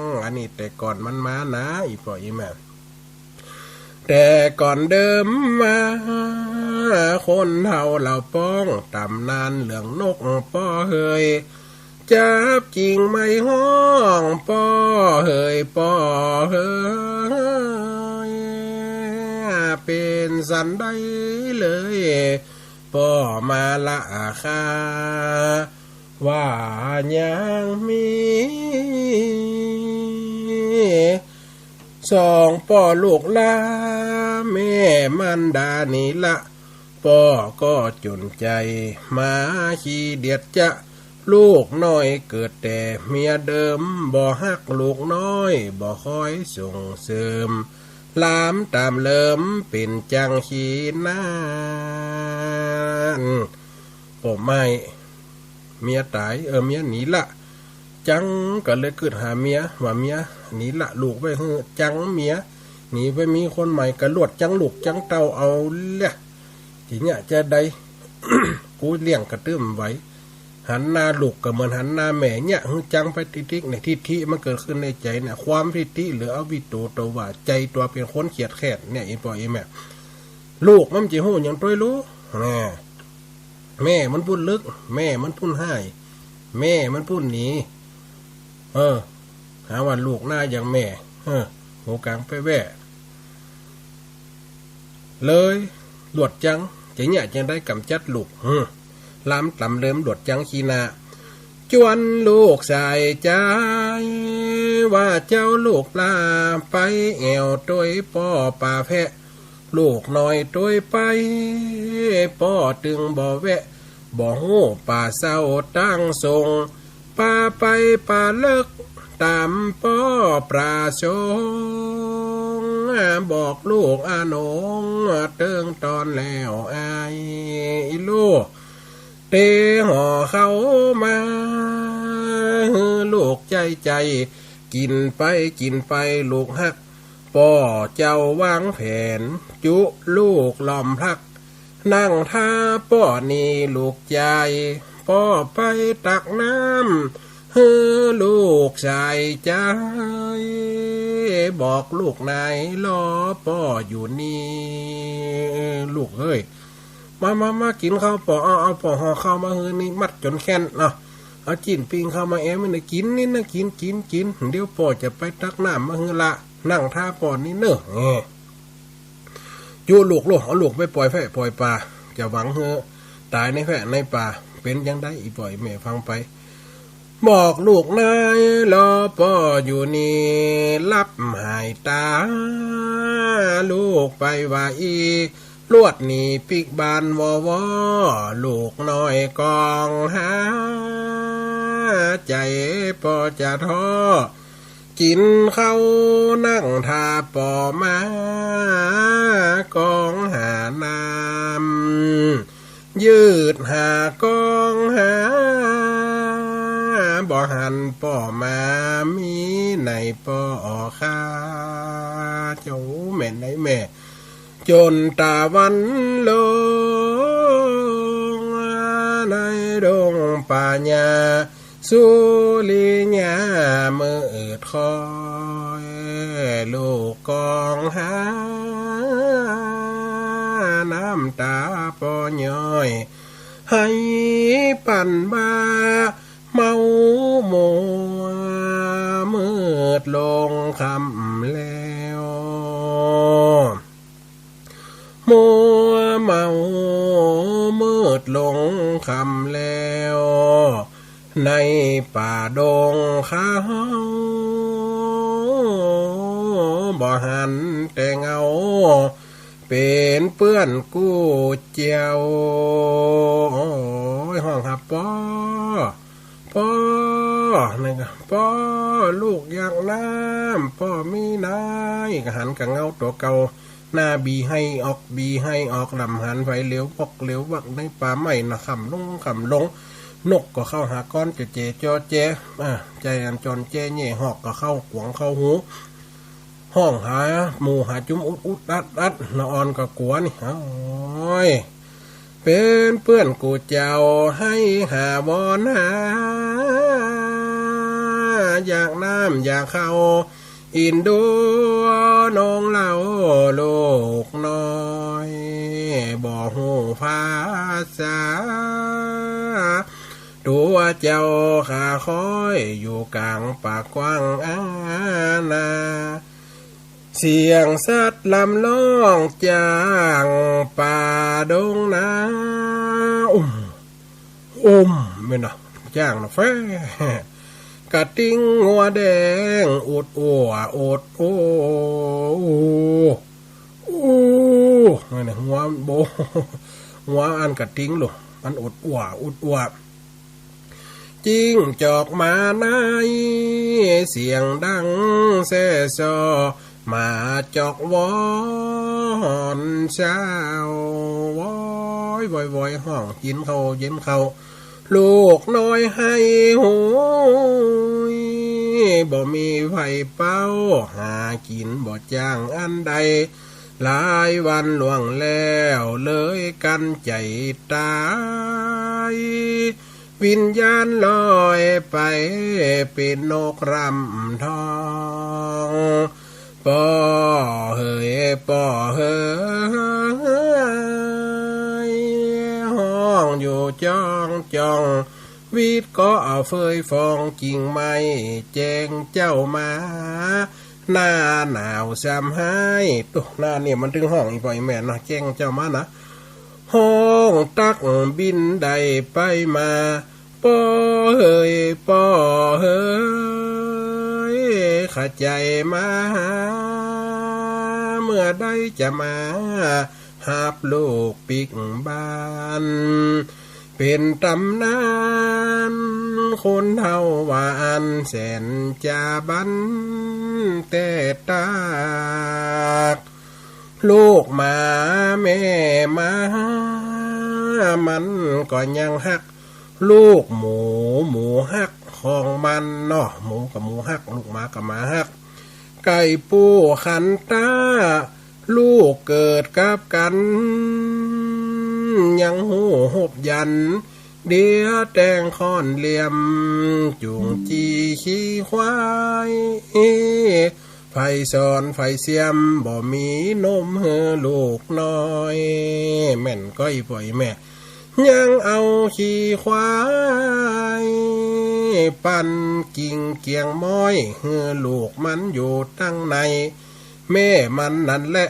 ง อันนี้แต่ก่อนมันมานะ อี่ป้ออี่แม่ แต่ก่อนเดิมมา คนเฒ่าเล่าป้อง ต๋ำนานเรื่องนกป้อเหย จับกิ่งไม้ฮ้อง ป้อเหย ป้อเหย เป๋นสันใดเลย ป้อมาละข้า ว่ายังมี สองป้อลูกลา แม่มารดานี้ละ ป้อก็จ๋นใจ๋ มาขี้เดียดจะ ลูกน้อยเกิดแต่เมียเดิม บ่ฮักลูกน้อย บ่คอยส่งเสริม หลามต๋ามเลิม เป๋นจังขี้หน้า ป้อไม่ เมียต๋าย เออ เมียหนีละ จังก็เลยกึ๊ดหาเมีย ว่าเมียหนีละลูกไว้หื้อ จังเมียหนีไปมีคนใหม่ ก็ลวดจังลูกจังเต้าเอาแหละ ทีเนี้ยจะใด กูเลี้ยงกระตึ้มไหว หันหน้าลูกก็เหมือนหันหน้าแม่เนี่ย หื้อจังไปติ๊กๆ เนี่ย ทิฏฐิมันเกิดขึ้นในใจ๋เนี่ย ความทิฏฐิหรืออวิชโชตวา ใจ๋ตั๋วเป๋นคนเขียดแขดเนี่ย อี่ป้ออี่แม่ ลูกมันจะฮู้หยังตวยลูก แม่ แม่มันปุ้นลึก แม่มันปุ้นฮ้าย แม่มันปู้นหนี เออ หาว่าลูกหน้าอย่างแม่ เออ หูกลางไปแว่ เลยหลวดจัง จะเยียะจังใดกำจัดลูก เออ ลามต๋ำเลิมหลวดจังขี้หน้า จวนลูกสายใจ๋ ว่าเจ้าลูกปลา ไปแอ่วตวยป้อป่าแพะ ลูกน้อยตวยไป ป้อตึงบ่แวะ บ่ฮู้ป่าเศร้าตั้งสง ป่าไปป่าเลิก ต๋ามป้อประสงค์ บอกลูกอาหนง เติงตอนแล้วอ้าย อีลูก เตห่อข้าวมา หื้อลูกใจ๋ใจ๋ กิ๋นไปกิ๋นไปลูกฮัก ป้อเจ้าวางแผน จุลูกหล่อมพลัก นั่งท่าป้อนี่ลูกใจ๋ ป้อไปตักน้ำ หื้อลูกสายใจ๋ บอกลูกนายรอป้ออยู่นี่ ลูกเอ้ย มา มา มากิ๋นข้าวป้อ เอา เอาป้อห่อข้าวมาหื้อนี่ มัดจ๋นแค่น เอา เอาจิ๊นปิ้งเข้ามาแอมไว้นะ กิ๋นนี่นะ กิ๋น กิ๋น กิ๋น เดี๋ยวป้อจะไปตักน้ำมาหื้อละ นั่งท่าป้อนี่เน่อ เออ จุลูกโลด เอาลูกไปป่อยแพะป่อยป่า จะหวังหื้อต๋ายในแพะในป่า เป๋นจังใด อี่ป้ออี่แม่ฟังไป บอกลูกนายรอป้ออยู่นี่ ลับหายต๋า ลูกไปว่าอี้ ลวดหนีปิ๊กบานวอวอ ลูกน้อยกองหา ใจ๋ป้อจะท้อ กิ๋นข้าวนั่งท่าป้อมา กองหาน้ำ ยืดหากองหา บ่หันป้อมา มีไหนป้อข้า เจ้าแม่นไหนแม่ จ๋นต๋าวันลง ในดงป่าหญ้า สุริยามืดคอย ลูกกองหา น้ำต๋าป้อย้อย ไหลปั่นบ่า เมามัว มืดลงค่ำแล้ว มัวเมา มืดลงค่ำแล้ว ในป่าดงเขา บ่หันแต่เงา เป๋นเปื้อนกู้เจียว โอ้ย ฮ้องหาป้อ ป้อ นั่นก็ ป้อ ลูกอยากน้ำ ป้อมีไหน ก็หันกะเงาตั๋วเก่า หน้าบีไห้ออก บีไห้ออก ลำหันไปเหลียววอกเหลียววัก ในป่าไม้นะ ค่ำลงค่ำลง นกก็เข้าหากอน จ๋อแจ๋จ๋อแจ๋ อ่า ใจ๋อันจอนแจ๋แหย่ฮอกก็เข้ากวงเข้าหู ฮ้องหาหมู่หาจุมอุดอุดอัดอัด ละอ่อนก็กั๋วนี่ โอ้ย เป๋นเปื้อนกู้เจ้า ไหหาวอนหา อยากน้ำอยากข้าว อินดูนงเล่าลูกน้อย บ่ฮู้ภาษา ตั๋วเจ้าข้าคอยอยู่ก๋างป่ากว้างอาณา เสียงสัตว์ลำร้องจ้างป่าดงนา อุ้ม อุ้ม แม่นนะ จ้างนะแฟ กระติ๊งงัวแดง อุดอัว อุดอัว อู้ อู้ แม่นนะ งัวโบ งัวอันกระติ๊งลูก มันอุดอัว อุดอัว จิ้งจอกมาในเสียงดังแซ่ซอ หมาจอกวอนเช้า วอย วอย วอย ฮ้องกิ๋นข้าวเย็นข้าว ลูกน้อยไหโหย บ่มีไผเป้า หากิ๋นบ่จ้างอันใด หลายวันล่วงแล้ว เลยกั้นใจ๋ต๋าย วิญญาณลอยไปเป๋นนกร่ำทอง ป้อเหย ป้อเหย ฮ้องอยู่จ้องจ้อง วิทย์ก็เอาเฟยฟองกิ่งไม้ แจ้งเจ้ามา หน้าหนาวซ้ำฮ้าย ตุ๊ หน้านี่มันตึงฮ้อง อี่ป้ออี่แม่เนาะ แจ้งเจ้ามานะ ฮ้องตั๊กบินได้ไปมา ป้อเฮย ป้อเฮย ข้าใจ๋มาหา เมื่อใดจะมา ฮับลูกปิ๊กบ้าน เป๋นต๋ำนาน คนเฒ่าว่าอั้น แสนจะบันแต๊ตาก ลูกหมาแม่หมา มันก็ยังฮัก ลูกหมู หมูฮักของมันเนาะ หมูก็หมูฮัก ลูกหมาก็หมาฮัก ไก่ปูขันต้า ลูกเกิดกับกั๋น ยังฮู้ฮบยัน เดียแตงค่อนเหลี่ยม จุงจี้ขี้ควาย ใผสอนใผเสียม บ่มีนมหื้อลูกน้อย แม่นก้อ อี่ป้ออี่แม่ ยังเอาขี้ควาย ปั่นกิ่งเกียงม้อย หื้อลูกมันอยู่ตังใน แม่มันนั้นแหละ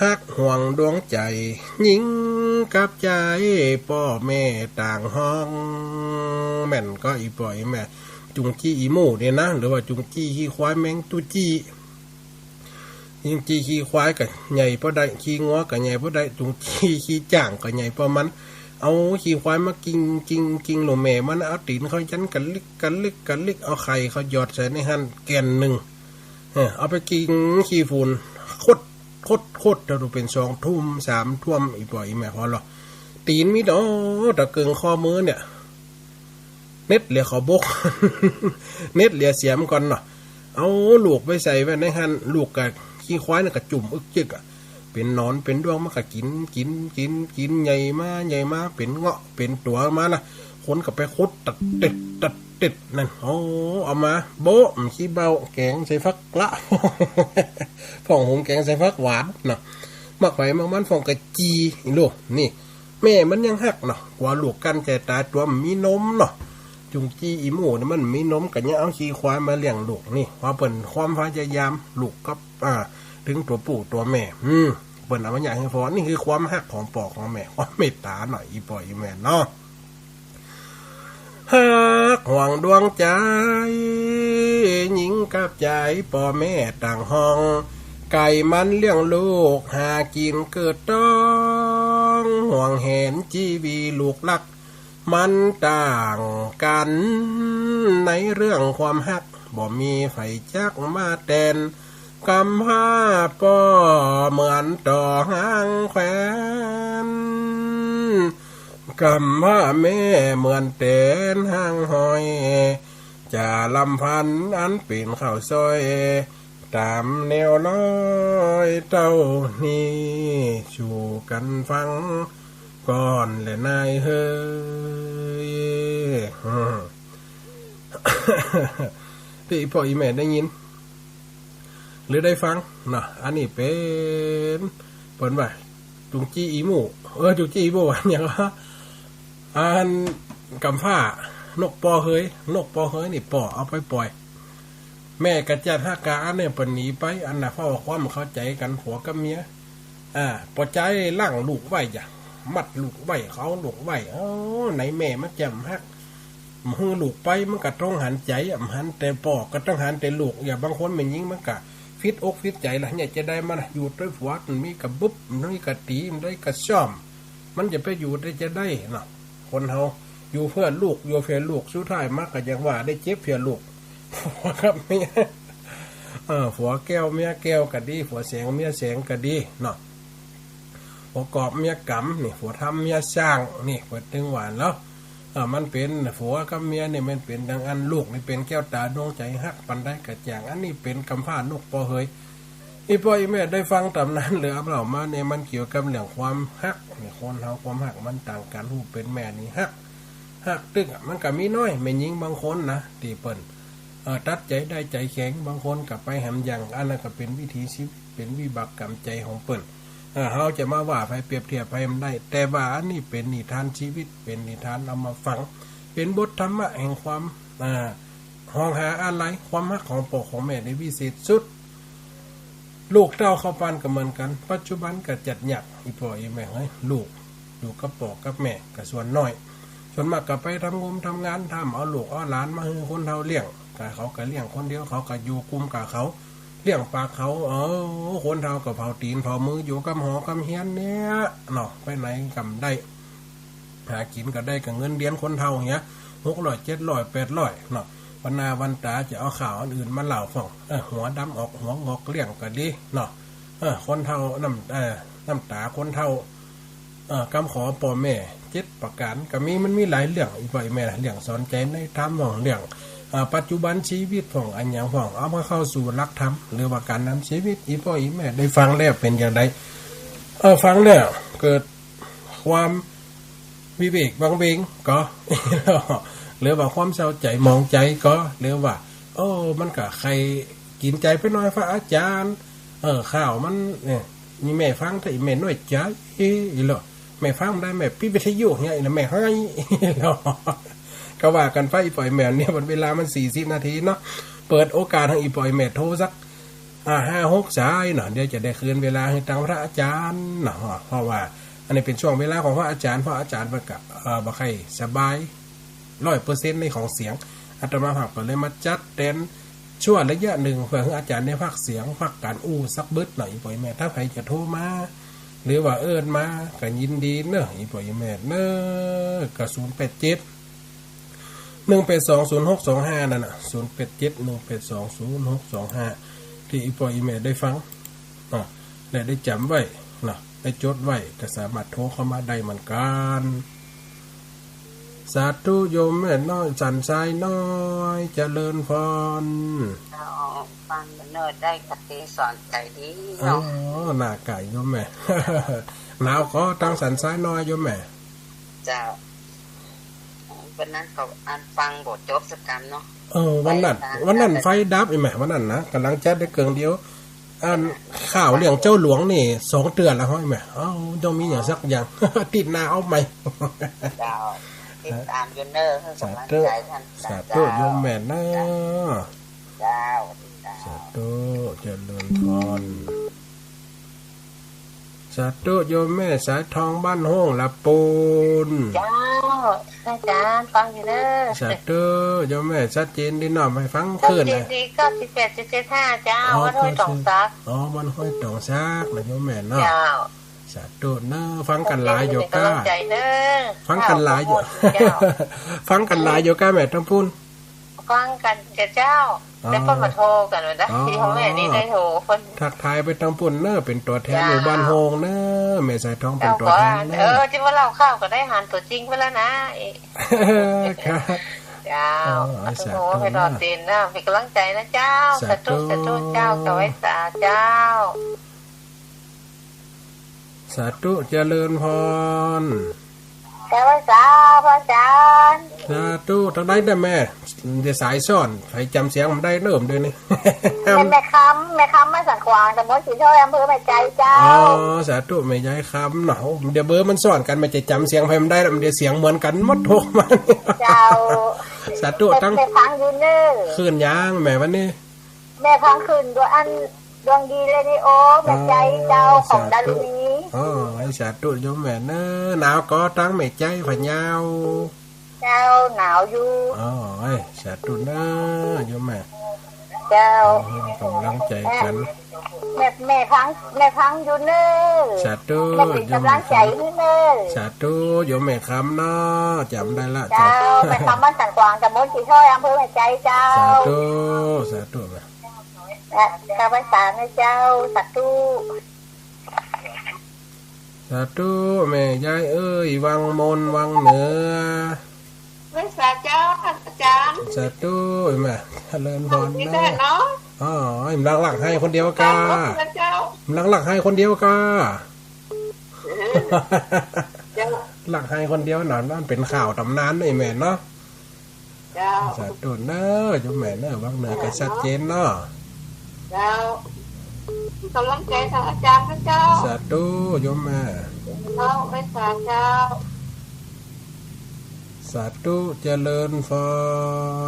ฮักห่วงดวงใจ๋ ยิ่งกับใจ๋ ป้อแม่ต่างฮ้อง แม่นก้อ อี่ป้ออี่แม่ จุงจี้อี่หมูนี่นะ หรือว่าจุงจี้ขี้ควาย แม่งตุ๊จี้ จุงจี้ขี้ควายก็ใหญ่ป้อได้ ขี้งัวก็ใหญ่ป้อได้ จุงจี้ขี้จ๊างก็ใหญ่ป้อมัน เอาขี้ควายมากิ่ง กิ่ง กิ่ง ลูกแม่มันเอาตี๋นเข้ายันกะลิก กะลิก กะลิก เอาไข่เข้าหยอดใส่ในหั้นแก่นนึ่ง เออ เอาไปกิ่งขี้ฝุ่น ขด ขด ขด ถ้าดูเป๋นสองทุ่ม สามทุ่ม อี่ป้ออี่แม่ พอลอ ตี๋นมีดอกตะเกิงข้อมือเนี่ย เน็ดเหลือขอบก เน็ดเหลือเสียมก่อนเนาะ เอาลูกไปใส่ไว้ในหั้น ลูกกับขี้ควายเนี่ยก็จุ่มอึกจึกอะ เป๋นหนอนเป๋นด้วงมันก็กิ๋น กิ๋น กิ๋น กิ๋น ใหญ่มา ใหญ่มา เป๋นเงาะ เป๋นตั๋วมานะ คนก็ไปขุดตัดเต็ด ตัดเต็ดนั่น โอ้ เอามาโบ๊ะ ขี้เบ้า แก๋งใส่ฟักละ พ่องหุงแก๋งใส่ฟักหวานเนาะ หมากไผหมากมัน พ่องกะจี่ ลูกนี่ แม่มันยังฮักเนาะ กั๋วลูกกั้นใจ๋ต๋าย ตั๋วบ่มีนมเนาะ จุงจี้อี่หมูนี่มันบ่มีนม ก็ยังเอาขี้ควายมาเลี้ยงลูกนี่ ว่าเปิ้นความพยายาม ลูกกับ อ่า ตึงตั๋วผู้ตั๋วแม่ อืม เปิ้นเอามาหย่าหื้อผ่อ นี่คือความฮักของป้อของแม่ ความเมตต๋าหน่อย อี่ป้ออี่แม่เนาะ ฮักห่วงดวงใจ๋ ยิ่งกับใจ๋ ป้อแม่ต่างฮ้อง ไก่มันเลี้ยงลูก หากิ๋นเกิดต้อง ห่วงแหนจีวีลูกฮัก มันต่างกั๋น ในเรื่องความฮัก บ่มีใผจักมาแตน กำพร้าป้อเหมือนต่อห้างแขวน กำพร้าแม่เหมือนแตนห้างห้อย จะลำพันอันเป๋นข้าวซอย ต๋ามแนวลอยเต้านี้ สู่กั๋นฟังก่อนแหละนายเฮย อืม ตี้ป้ออี่แม่ได้ยิน หรือได้ฟังเนาะ อันนี้เป๋น เปิ้นว่า จุงจี้อี่หมู เออ จุงจี้อี่หมู อันหยังวะ อันกำพร้า นกป้อเฮย นกป้อเฮยนี่ป้อเอาไปป่อย แม่ก็จัดฮักกะอันนี้เปิ้นหนีไป อันน่ะ เพราะว่าความเข้าใจ๋กั๋นผัวกับเมีย อ่า ป้อใจ๋ล้างลูกไว้จ้ะ มัดลูกไว้ เอาลูกไว้ เอ้า ไหนแม่มันจะบ่ฮัก บ่หื้อลูกไป มันก็ต้องหันใจ๋ บ่หันแต่ป้อ ก็ต้องหันแต่ลูก อย่างบางคนแม่ญิงมันก็ผิดอกผิดใจ๋ละ เนี่ยจะได้มันอยู่ตวยผัว มันมีกะบึบ มันมีกะตี๋ มันได้กะซ่อม มันจะไปอยู่ได้จะได้เนาะ คนเฮาอยู่เพื่อลูก อยู่เพื่อลูก สุดท้ายมาก็อย่างว่าได้เจ็บเพื่อลูก ผัวกับเมีย เออ ผัวแก้วเมียแก้วก็ดี ผัวแสงเมียแสงก็ดีเนาะ ผัวกอบเมียก๋ำนี่ ผัวธรรมเมียสร้างนี่ เปิ้นตึงว่าแล้ว เออ มันเป๋นผัวกับเมียนี่ มันเป๋นดังอั้น ลูกนี่เป๋นแก้วต๋าดวงใจ๋ ฮักปานใดก็แจ้ง อันนี้เป๋นกำพร้านกป้อเฮย อี่ป้ออี่แม่ได้ฟังต๋ามนั้น หรือเอาเล่ามาเนี่ย มันเกี่ยวกับเรื่องความฮักนี่ คนเฮาความฮักมันต่างกั๋น ฮู้เป๋นแม่นี่ฮัก ฮักตึ๊กอะ มันก็มีน้อย แม่ญิงบางคนนะ ตี้เปิ้น เอ่อ ตัดใจ๋ได้ใจ๋แข็ง บางคนก็ไปแหมอย่าง อันนั้นก็เป๋นวิถีชีวิต เป๋นวิบากกรรมใจ๋ของเปิ้น เอ่อ เฮาจะมาว่าใผ เปรียบเทียบใผบ่ได้ แต่ว่าอันนี้เป๋นนิทานชีวิต เป๋นนิทานเอามาฟัง เป๋นบทธรรมะแห่งความ อ่า ฮ้องหาอาลัย ความฮักของป้อของแม่ได้วิเศษสุด ลูกเต้าเข้าปานก็เหมือนกั๋น ปัจจุบันก็จัดยาก อี่ป้ออี่แม่เฮย ลูกอยู่กับป้อกับแม่ก็ส่วนน้อย ส่วนมากก็ไปทำงงทำงาน ถ้าบ่เอาลูกเอาหลานมาหื้อคนเฒ่าเลี้ยง ก็เขาก็เลี้ยงคนเดียว เขาก็อยู่กุมกับเขา เลี้ยงปากเขา เออ คนเฒ่าก็เผาตี๋นเผามืออยู่กับหอกับเฮียนเนี่ยเนาะ ไปไหนก็บ่ได้ หากิ๋นก็ได้กับเงินเดือนคนเฒ่าเนี่ย หกร้อย เจ็ดร้อย แปดร้อยเนาะ วันหน้าวันต๋าจะเอาข่าวอันอื่นมาเล่าพ่อง เออ หัวดำออกหัวงอกเลี้ยงก็ดีเนาะ เออ คนเฒ่าน้ำ เออ น้ำต๋าคนเฒ่า เออ กำขอป้อแม่เจ็ดประก๋านก็มี มันมีหลายเรื่อง อี่ป้ออี่แม่ เรื่องสอนใจ๋ในธรรมพ่อง เรื่อง เอ่อ ปัจจุบันชีวิตพ่อง อะหยังพ่อง เอามาเข้าสู่หลักธรรม หรือว่าก๋านนำชีวิต อี่ป้ออี่แม่ได้ฟังแล้วเป๋นจาใด เออ ฟังแล้วเกิดความวิเวกวังเวงก่อ หรือว่าความเศร้าใจ๋หมองใจ๋ก่อ หรือว่า โอ้ มันก็ใค่กิ๋นใจ๋ไปหน้อย พระอาจ๋ารย์ เออ ข่าวมันเนี่ย นี่แม่ฟังถ้าอี่แม่น้อยใจ๋ เออ แม่ฟังบ่ได้ แม่ปิดวิทยุเนี่ยนะ แม่ไห้ ก็ว่ากั๋นไป อี่ป้ออี่แม่เนี่ย มันเวลามันสี่สิบนาทีเนาะ เปิดโอกาสหื้ออี่ป้ออี่แม่โทรสัก อ่า ห้าหกสายเนาะ เดี๋ยวจะได้คืนเวลาหื้อตางพระอาจ๋ารย์เนาะ เพราะว่าอันนี้เป๋นช่วงเวลาของพระอาจ๋ารย์ พระอาจ๋ารย์เปิ้นก็ เอ่อ บ่ใค่สบาย ร้อยเปอร์เซ็นต์ ในของเสียง อาตมาภาพก็เลยมาจัดแตนชั่วระยะนึ่ง เปื้อหื้ออาจ๋ารย์ได้พักเสียง พักก๋านอู้สักบึดหน่อย อี่ป้ออี่แม่ ถ้าใผจะโทรมา หรือว่าเอิ้นมา ก็ยินดีเนาะ อี่ป้ออี่แม่เนาะ ก็ ศูนย์แปดเจ็ด หนึ่งแปดสอง ศูนย์หกสองห้า นั่นน่ะ ศูนย์แปดเจ็ด หนึ่งแปดสอง ศูนย์หกสองห้า ตี้อี่ป้ออี่แม่ได้ฟัง อ่ะ และได้จ๋ำไว้เนาะ ได้จดไว้ ก็สามารถโทรเข้ามาได้เหมือนกั๋น สาธุโยมแม่น้อย สันทรายน้อย เจริญพร เจ้า ฟังเนิ่นได้คติสอนใจ๋ดีเนาะ อ๋อ หน้าไก่โยมแม่ หนาวก่อตางสันทรายน้อยโยมแม่ เจ้า วันนั้นก็อันฟังบ่จบสักกำเนาะ เออ วันนั้น ไฟดับ วันนั้นไฟดับ อี่แม่ วันนั้นนะ ก่ำลังจัดได้เกิ่งเดียว อันข่าวเรื่องเจ้าหลวงนี่สองเตื้อแล้วเฮ้ยแม่ เอ้า ต้องมีอย่างสักอย่าง อาทิตย์หน้าเอาใหม่ เจ้า ติดต๋ามอยู่เน่อ หื้อกำลังใจ๋ต้าน สาธุ สาธุ โยมแม่เน่อ เจ้า สาธุ เจริญพร สาธุ โยมแม่สายทองบ้านห้องละปูน เจ้า อาจ๋ารย์ฟังอยู่เน่อ สาธุ โยมแม่ชัดเจนดีเนาะ หื้อฟังคลื่น ชัดเจนดี เก้าสิบแปดจุดเจ็ดห้า เจ้า อ๋อ วัดห้วยต๋องสัก อ๋อ วัดห้วยต๋องสักนะโยมแม่เนาะ เจ้า สาธุเน่อ ฟังกั๋นหลายอยู่ก้า กำลังใจ๋เน่อ ฟังกั๋นหลายอยู่ เจ้า ฟังกั๋นหลายอยู่ก้าแม่ตางปู้น ฟังกั๋นเจ้า อ๋อ แต่เปิ้นบ่โทรกั๋นเลยนะ อ๋อ ตี้ของแม่นี่ได้โทรเปิ้น ทักทายไปตางปู้นเน่อ เป๋นตั๋วแทนหมู่บ้านห้องเน่อ แม่สายทองเป๋นตั๋วแทนเน่อ เออ ตี้ว่าเล่าข่าวก็ได้หันตั๋วจริงไปแล้วนะ ครับ เจ้า อ๋อ สาธุ โอ้โห ไปรอดตีนนะ เป๋นกำลังใจ๋นะเจ้า สาธุ สาธุ สาธุเจ้า สวัสดีเจ้า สาธุ เจริญพร เจ้า ไหว้สา พระอาจ๋ารย์ สาธุ ตางใดน่ะแม่ เดี๋ยวสายซ้อน ใผจ๋ำเสียงบ่ได้เน่อ เดี๋ยวนี้ แม่ แม่คำ แม่คำ บ้านสันขวาง ตำบลสีถ้อย อำเภอแม่ใจเจ้า อ๋อ สาธุ แม่ยายคำเนาะ เดี๋ยวเบอร์มันซ้อนกั๋น แม่จะจ๋ำเสียงใผบ่ได้แล้ว มันเดี๋ยวเสียงเหมือนกั๋นหมด โทรมา เจ้า สาธุ แม่ ตาง แม่ฟังอยู่เน่อ คืนยังแม่วันนี้ แม่ฟังคืนดวงอัน ดวงดีเรดิโอ แม่ใจเจ้า อ๋อ ของดารุณี สาธุ อ๋อ หื้อสาธุโยมแม่เน่อ หนาวก่อตางแม่ใจ พะเยา เจ้า หนาวอยู่ อ๋อ หื้อสาธุเน่อโยมแม่ เจ้า หื้อกำลังใจ๋กั๋น แม่ แม่ฟัง แม่ฟังอยู่เน่อ สาธุ แม่เป๋นกำลังใจ๋หื้อเน่อ สาธุ โยมแม่คำเนาะ จ๋ำได้ละ เจ้า เจ้า แม่คำ บ้านสันขวาง ตำบลสีถ้อย อำเภอแม่ใจเจ้า สาธุ สาธุแม่ และข้าพเจ้านะเจ้า สาธุ สาธุ แม่ยายเอ้ย วังมน วังเหนือ ไหว้สาเจ้า อาจ๋ารย์ สาธุ แม่ เจริญพร นี่ได้เนาะ อ๋อ หลักๆ ไห้คนเดียวก้า เจ้า หลักๆ ไห้คนเดียวก้า เจ้า หลักไห้คนเดียวเนาะ นั่นเป๋นข่าวต๋ำนานนี่แม่เนาะ เจ้า สาธุเน่อโยมแม่เน่อ วังเหนือก็ชัดเจนเนาะ เจ้า กำลังใจ๋ของอาจ๋ารย์นะเจ้า สาธุโยมแม่ เจ้า ไหว้สาเจ้า ส สาธุเจริญพ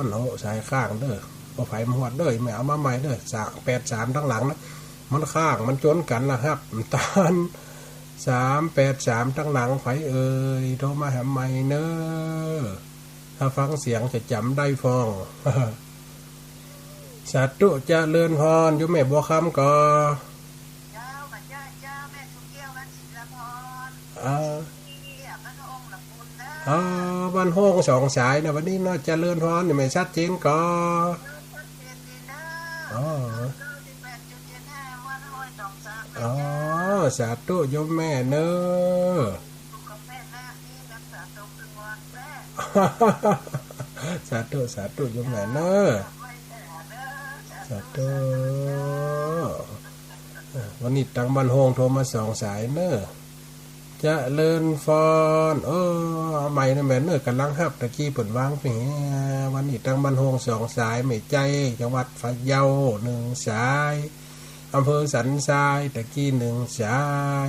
ร โอ้ สายค้างเด้อ บ่ใผบ่ฮอดเด้อ แม่เอามาใหม่เด้อ สาม แปดสามตังหลังนะ มันค้าง มันจ๋นกั๋นละครับ ตาน สามแปดสามตังหลัง ใผเอ่ย โทรมาหาใหม่เน้อ ถ้าฟังเสียงจะจ๋ำได้พ่อง สาธุเจริญพร โยมแม่บัวคำก่อ เจ้า ข้าเจ้า เจ้าแม่สุเกี้ยว บ้านศิลปร อ่า ที่บ้านโฮงละมุนนะ อ๋อ บ้านโฮงสองสายนะ วันนี้เนาะ เจริญพร นี่แม่ชัดเจนก่อ ชัดเจนดีนะ อ๋อ เก้าสิบแปดจุดเจ็ดห้า บ้านห้วยสองสาย อ๋อ สาธุโยมแม่เน้อ อยู่กับแม่นาคนี่รักษาตัวครึ่งวันแม่ สาธุ สาธุโยมแม่เน้อ สาธุ อ่า วันนี้ตังบ้านโฮงโทรมาสองสายเน้อ เจริญพร เออ เอาใหม่นะแม่เน้อ ก่ำลังฮับ ตะกี้เปิ้นวางไปแหม วันนี้ตังบ้านโฮงสองสาย แม่ใจ๋ จังหวัดพะเยา หนึ่งสาย อำเภอสันทราย ตะกี้หนึ่งสา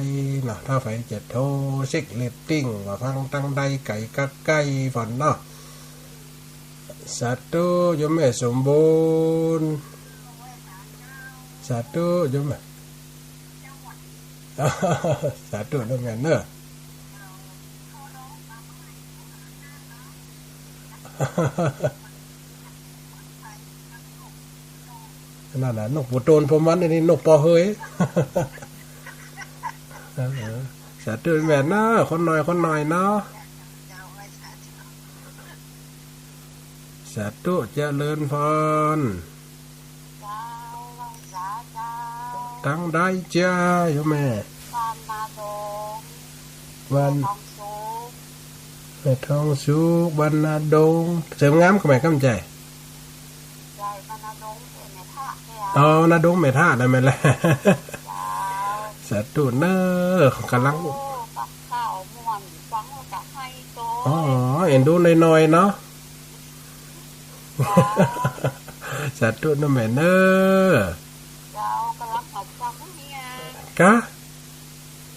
ย เนาะ ถ้าใผจะโทรเช็คเรตติ้ง ว่าฟังตังใด ไก๋กักใก้พ่องเนาะ สาธุ โยมแม่สมบูรณ์ สาธุ โยมแม่ สาธุเน้อแม่เน้อ นั่นน่ะ นกปูโตนพวกมัน อันนี้นกปอเหย เออ สาธุแม่เน้อ คนหน่อย คนหน่อยเนาะ สาธุเจริญพร เจ้า ไหว้สาเจ้า ตังใดเจ้า โยมแม่ บ้านนาดง บ้าน ทองสุข แม่ทองสุข บ้านนาดง เสริมงามก่อแม่ กำใจ๋ ใจ๋ บ้านนาดง แม่ทะเนี่ย อ๋อ นาดงแม่ทะนะแม่ละ เจ้า สาธุเน้อ ก่ำลัง โอ้ กับข้าวม่วน ฟังแล้วก็ไห้โต อ๋อ เอ็นดูหน่อยๆ เนาะ สาธุเน้อแม่เน้อ เจ้า ก่ำลังหัดฟังเนี่ย กะ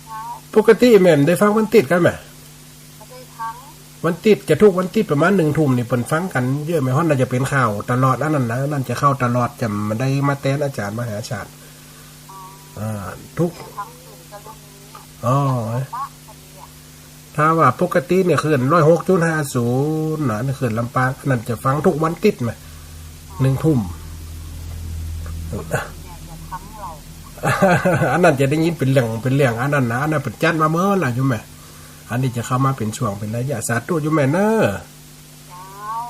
เจ้า ปกติแม่ได้ฟังวันติ๊ดกั๋นแหม บ่ได้ฟัง วันติ๊ดจะทุกวันติ๊ดประมาณหนึ่งทุ่มนี่เปิ้นฟังกั๋นเยอะแม่ เพราะน่าจะเป๋นข่าวตลอดอันนั้นนะ อันนั้นจะเข้าตลอด จะบ่ได้มาแตนอาจ๋ารย์มหาชาญ อ๋อ อ่า ทุก ฟังตื่นก็รุ่นนี้ อ๋อ ปะพอดีอะ ถ้าว่าปกติเนี่ยคลื่นร้อยหกจุดห้าศูนย์นะ นี่คลื่นลำปาง อันนั้นจะฟังทุกวันติ๊ดแหม หนึ่งทุ่ม อันนั้นจะได้ยินเป๋นเรื่อง เป๋นเรื่อง อันนั้นนะ อันนั้นเปิ้นจัดมาเมื่อละโยมแม่ อันนี้จะเข้ามาเป๋นช่วงเป๋นระยะ สาธุโยมแม่เน้อ เจ้า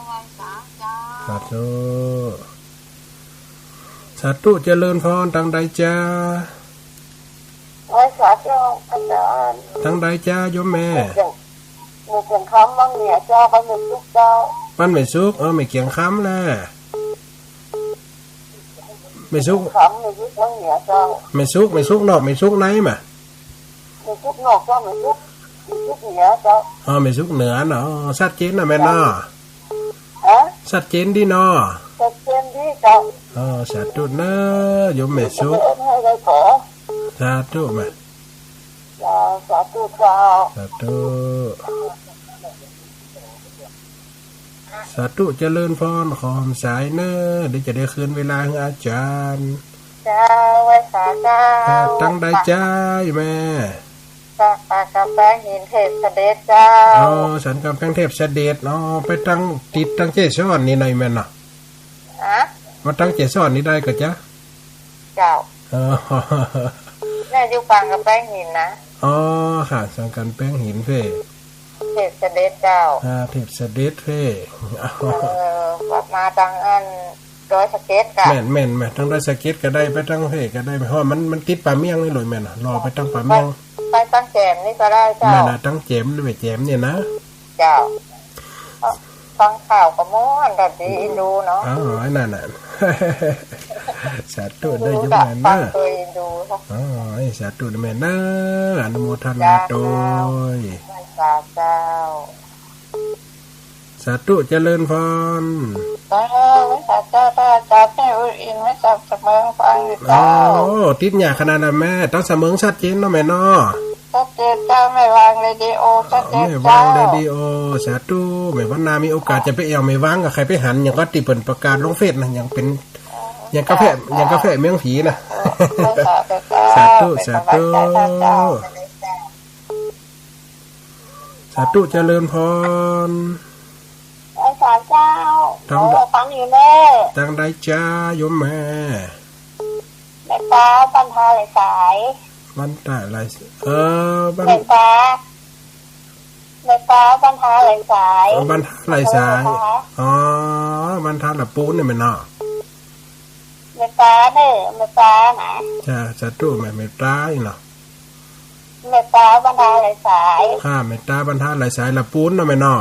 ไหว้สาเจ้า สาธุ สาธุเจริญพร ตังใดจ๊ะ ไหว้สาเจ้าอาจ๋ารย์ ตังใดจ๊ะโยมแม่ แม่เกียง แม่เกียงคำวังเหนือเจ้า บ้านแม่สุขเจ้า บ้านแม่สุข เออ แม่เกียงคำแหละ แม่สุข คำแม่สุขวังเหนือเจ้า แม่สุข แม่สุขนอก แม่สุขในมา แม่สุขนอกเจ้า แม่สุข แม่สุขเหนือเจ้า อ๋อ แม่สุขเหนือเนาะ ชัดเจนเนาะแม่เนาะ ฮะ ชัดเจนดีเนาะ ชัดเจนดีเจ้า อ๋อ สาธุเน้อโยมแม่สุข เอิ้นให้ได้ขอ สาธุแม่ เจ้า สาธุเจ้า สาธุ สาธุเจริญพร ขอหอมสายเน้อ เดี๋ยวจะได้คืนเวลาหื้ออาจ๋ารย์ เจ้า ไหว้สาเจ้า อ่า ตังใดจ๊ะแม่ จากปากกำแพงหินเทพเสด็จเจ้า อ๋อ สันกำแพงเทพเสด็จ อ๋อ ไปตัง ติดตังเกสรนี่หน่อยแม่นเนาะ ฮะ มาตังเกสรนี่ได้ก่อจ๊ะ เจ้า อ๋อ แม่อยู่ปากกำแพงหินนะ อ๋อ ค่ะ สันกำแพงหินเพ่ เทพเสด็จเจ้า อ่า เทพเสด็จเพ่ เออ วัดมาตังอันดอยสะเก็ดกะ แม่น แม่น แม่น ตังดอยสะเก็ดก็ได้ ไปตังเพ่ก็ได้ เพราะว่ามัน มันติดป่าเมี่ยงนี่เลยแม่นเนาะ รอไปตังป่าเมี่ยง ไป ไปตังแจมนี่ก็ได้เจ้า แม่นนะ ตังแจมนี่ แม่แจมเนี่ยนะ เจ้า ฟังข่าวก็ม่วน ก็ดีดูเนาะ อ๋อ อันนั้นน่ะ สาธุเด้อโยมแม่เน้อ ฟังโตยดูค่ะ อ๋อ สาธุเด้อแม่เน้อ อนุโมทนาโตย เจ้า สาธุเจ้า สาธุเจริญพร เจ้า ไหว้สาเจ้า พระอาจ๋ารย์แม่อุอิน แม่สาวสะเมิงฟังอยู่เจ้า โอ้ ติดยากขนาดนั้นแม่ ตังสะเมิงชัดเจนเนาะแม่เนาะ ชัดเจนเจ้า แม่วางเรดิโอ ชัดเจน แม่วาง เจ้า เรดิโอ สาธุ แม่ วันหน้ามีโอกาสจะไปแอ่วแม่วาง ก็ใค่ไปหัน อย่างก็ตี้เปิ้นประกาศลงเฟซนะ อย่างเป๋น อย่างกาแฟ อย่างกาแฟเมืองผีนะ เออ สาธุ เจ้า สาธุ เป๋นกำลังใจ๋ เจ้า สาธุ เจริญพร ไหว้สาเจ้า ตัง โอ้ ฟังอยู่เน่อ ตังใดจ๊ะ โยมแม่ แม่ป๊า บ้านท่าไหลสาย บ้านท่าไหล เออ บ้าน แม่ป๊า แม่ป๊า บ้านท่าไหลสาย อ๋อ บ้านท่าไหลสาย ฮัลโหลค่ะ อ๋อ บ้านท่าหละปูนเนี่ยแม่เนาะ แม่ป๊าเน่อ แม่ป๊านะ จ้า สาธุแม่ แม่ป๊าอีกเนาะ แม่ป๊า บ้านท่าไหลสาย ค่ะ แม่ป๊า บ้านท่าไหลสาย หละปูนเนาะแม่เนาะ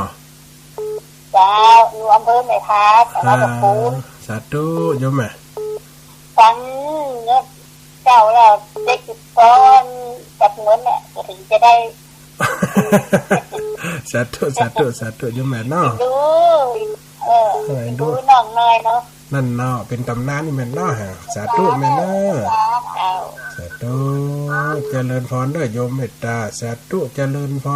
เจ้า อยู่อำเภอแม่ทา จังหวัดหละปูน ค่ะ สาธุโยมแม่ ฟังเนี่ยเจ้าแล้ว เจ็ดสิบก้อนกับเงินเนี่ย ก็ถึงจะได้ สาธุ สาธุ สาธุโยมแม่เนาะ ดู เออ เออ ดู ดูน้องน้อยเนาะ นั่นเนาะ เป๋นต๋ำนานนี่แม่นเนาะ สาธุแม่เนาะ เจ้า สาธุ เจริญพรเน่อโยมเมตต๋า สาธุ เจริญพ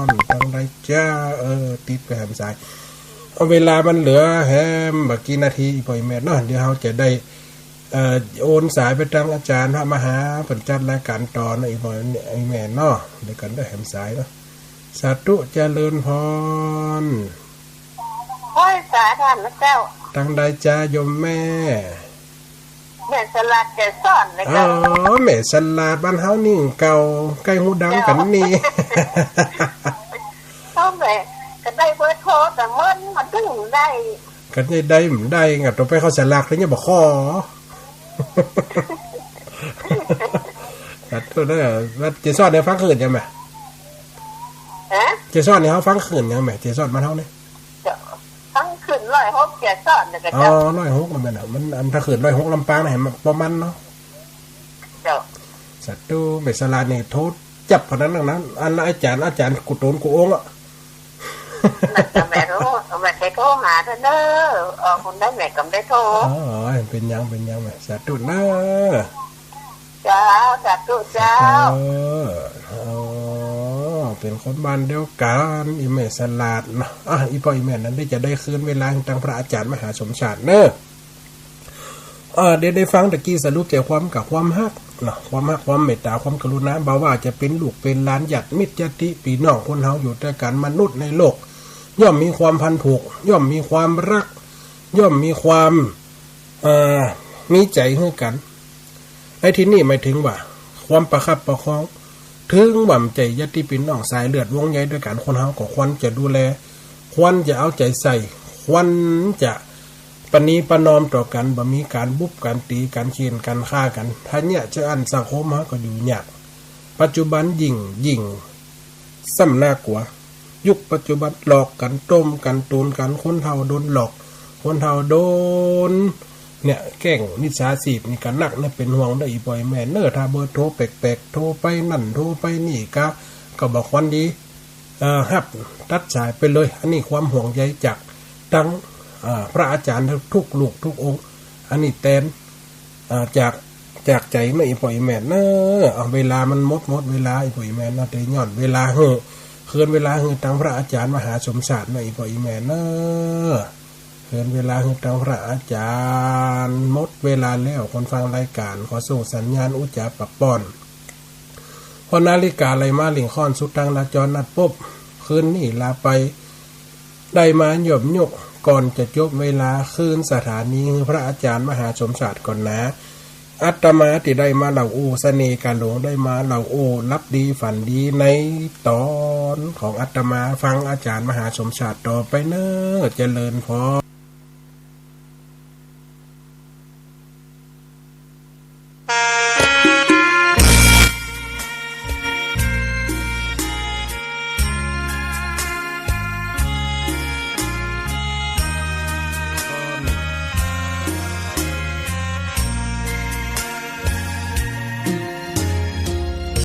ร ตังใดจ๊ะ เออ ติดไปแหมสาย เอา เวลามันเหลือแหมบ่กี่นาที อีพ่ออีแม่เนาะ เดี๋ยวเฮาจะได้ เอ่อ โอนสายไปตังอาจ๋ารย์พระมหา เปิ้นจัดรายก๋านต่อเนาะ อีพ่ออีแม่เนาะ เดี๋ยวก่อนเด้อแหมสายเนาะ สาธุ เจริญพร โอ้ย สาธุนะเจ้า ตังใดจ๊ะโยมแม่ แม่สลาดเกสรนะเจ้า อ๋อ แม่สลาดบ้านเฮานี่เก่า ใก้ฮู้ดังกั๋นนี่ เจ้า เอาแม่ ก็ได้เบอร์โทรแต่เมินมาดึงได้ ก็ได้ ได้ ได้ ก็ต้องไปเข้าสลากแล้วเนี่ยบ่ขอ สาธุเด้อ ว่าเกสรเนี่ยฟังคืนยังแม่ ฮะ เกสรเนี่ยเฮาฟังคืนยังแม่ เกสรบ้านเฮาเนี่ย เจ้า ฟังคืนร้อยหกเกสรเนี่ยก็ อ๋อ เจ้า ร้อยหกนั่นแม่นน่ะ มันอันถ้าคืนร้อยหกลำปางน่ะ มันประมาณเนาะ เจ้า สาธุ แม่สลาดนี่โทรจับขนาดนั้นนะ อันอาจ๋ารย์ อาจ๋ารย์กู้ต๋นกู้องค์อะ นั่นก็แม่โทร แม่เคยโทรหาเด้อเน่อ ออกคนได้แม่ก็ได้โทร อ๋อ เป๋นหยัง เป๋นหยังแม่ สาธุเน่อ เจ้า สาธุเจ้า เออ อ๋อ เป๋นคนบ้านเดียวกั๋น อีแม่สลาดเนาะ อ่ะ อีพ่ออีแม่นั้นได้จะได้คืนเวลาตังพระอาจ๋ารย์มหาสมชาติเน่อ เอ่อ เดี๋ยวได้ฟังตะกี้สรุปใจความกับความฮักเนาะ ความฮัก ความเมตต๋า ความกรุณา บ่ว่าจะเป๋นลูกเป๋นหลาน ญาติมิตรญาติปี้น้องคนเฮาอยู่ตวยกั๋น มนุษย์ในโลก ย่อมมีความพันผูก ย่อมมีความฮัก ย่อมมีความ เอ่อ มีใจ๋หื้อกั๋น ในตี้นี่หมายเถิงว่า ความประคับประคอง เถิงว่าบ่ใจ้ญาติปี้น้องสายเลือดวงใยตวยกั๋น คนเฮาก็ควรจะดูแล ควรจะเอาใจ๋ใส่ ควรจะ ประนีประนอมต่อกั๋น บ่มีก๋านบุบกั๋น ตี๋กั๋น เฆี่ยนกั๋น ฆ่ากั๋น ถ้าเยียะจะอั้นสังคมเฮาก็อยู่ยาก ปัจจุบันยิ่ง ยิ่งซ้ำหนักกว่า ยุคปัจจุบันหลอกกั๋น ต้มกั๋น ตูนกั๋น คนเฒ่าโดนหลอก คนเฒ่าโดน เนี่ย แก๊งมิจฉาชีพนี่ก็นักเนี่ย เป๋นห่วงเน่อ อีพ่ออีแม่เน่อ ถ้าเบอร์โทรแปลกๆ โทรไปนั่นโทรไปนี่ก็ ก็บ่ควรดี เอ่อ ฮับตัดสายไปเลย อันนี้ความห่วงใยจากตัง เอ่อ พระอาจ๋ารย์ทุกลูกทุกองค์ อันนี้แตน เอ่อ จาก จากใจ๋เน่อ อีพ่ออีแม่เน่อ เอา เวลามันหมด หมดเวลา อีพ่ออีแม่เน่อ แต่ย้อนเวลาหื้อ คืนเวลาหื้อตังพระอาจ๋ารย์มหาสมชาติเน่อ อีพ่ออีแม่เน่อ คืนเวลาหื้อตังพระอาจ๋ารย์ หมดเวลาแล้ว คนฟังรายก๋าน ขอส่งสัญญาณอุจจาปะป้อน เพราะนาฬิกาไล่มาเร่งค่อน สุดตางละจรนัดปบ คืนนี้ลาไป ได้มาย่อมยก ก่อนจะจบเวลา คืนสถานีหื้อพระอาจ๋ารย์มหาสมชาติก่อนหนา อาตมาตี้ได้มาเล่าอู้เสน่ห์กาหลง ได้มาเล่าอู้หลับดีฝันดี ในต๋อนของอาตมา ฟังอาจ๋ารย์มหาสมชาติต่อไปเน่อ เจริญพร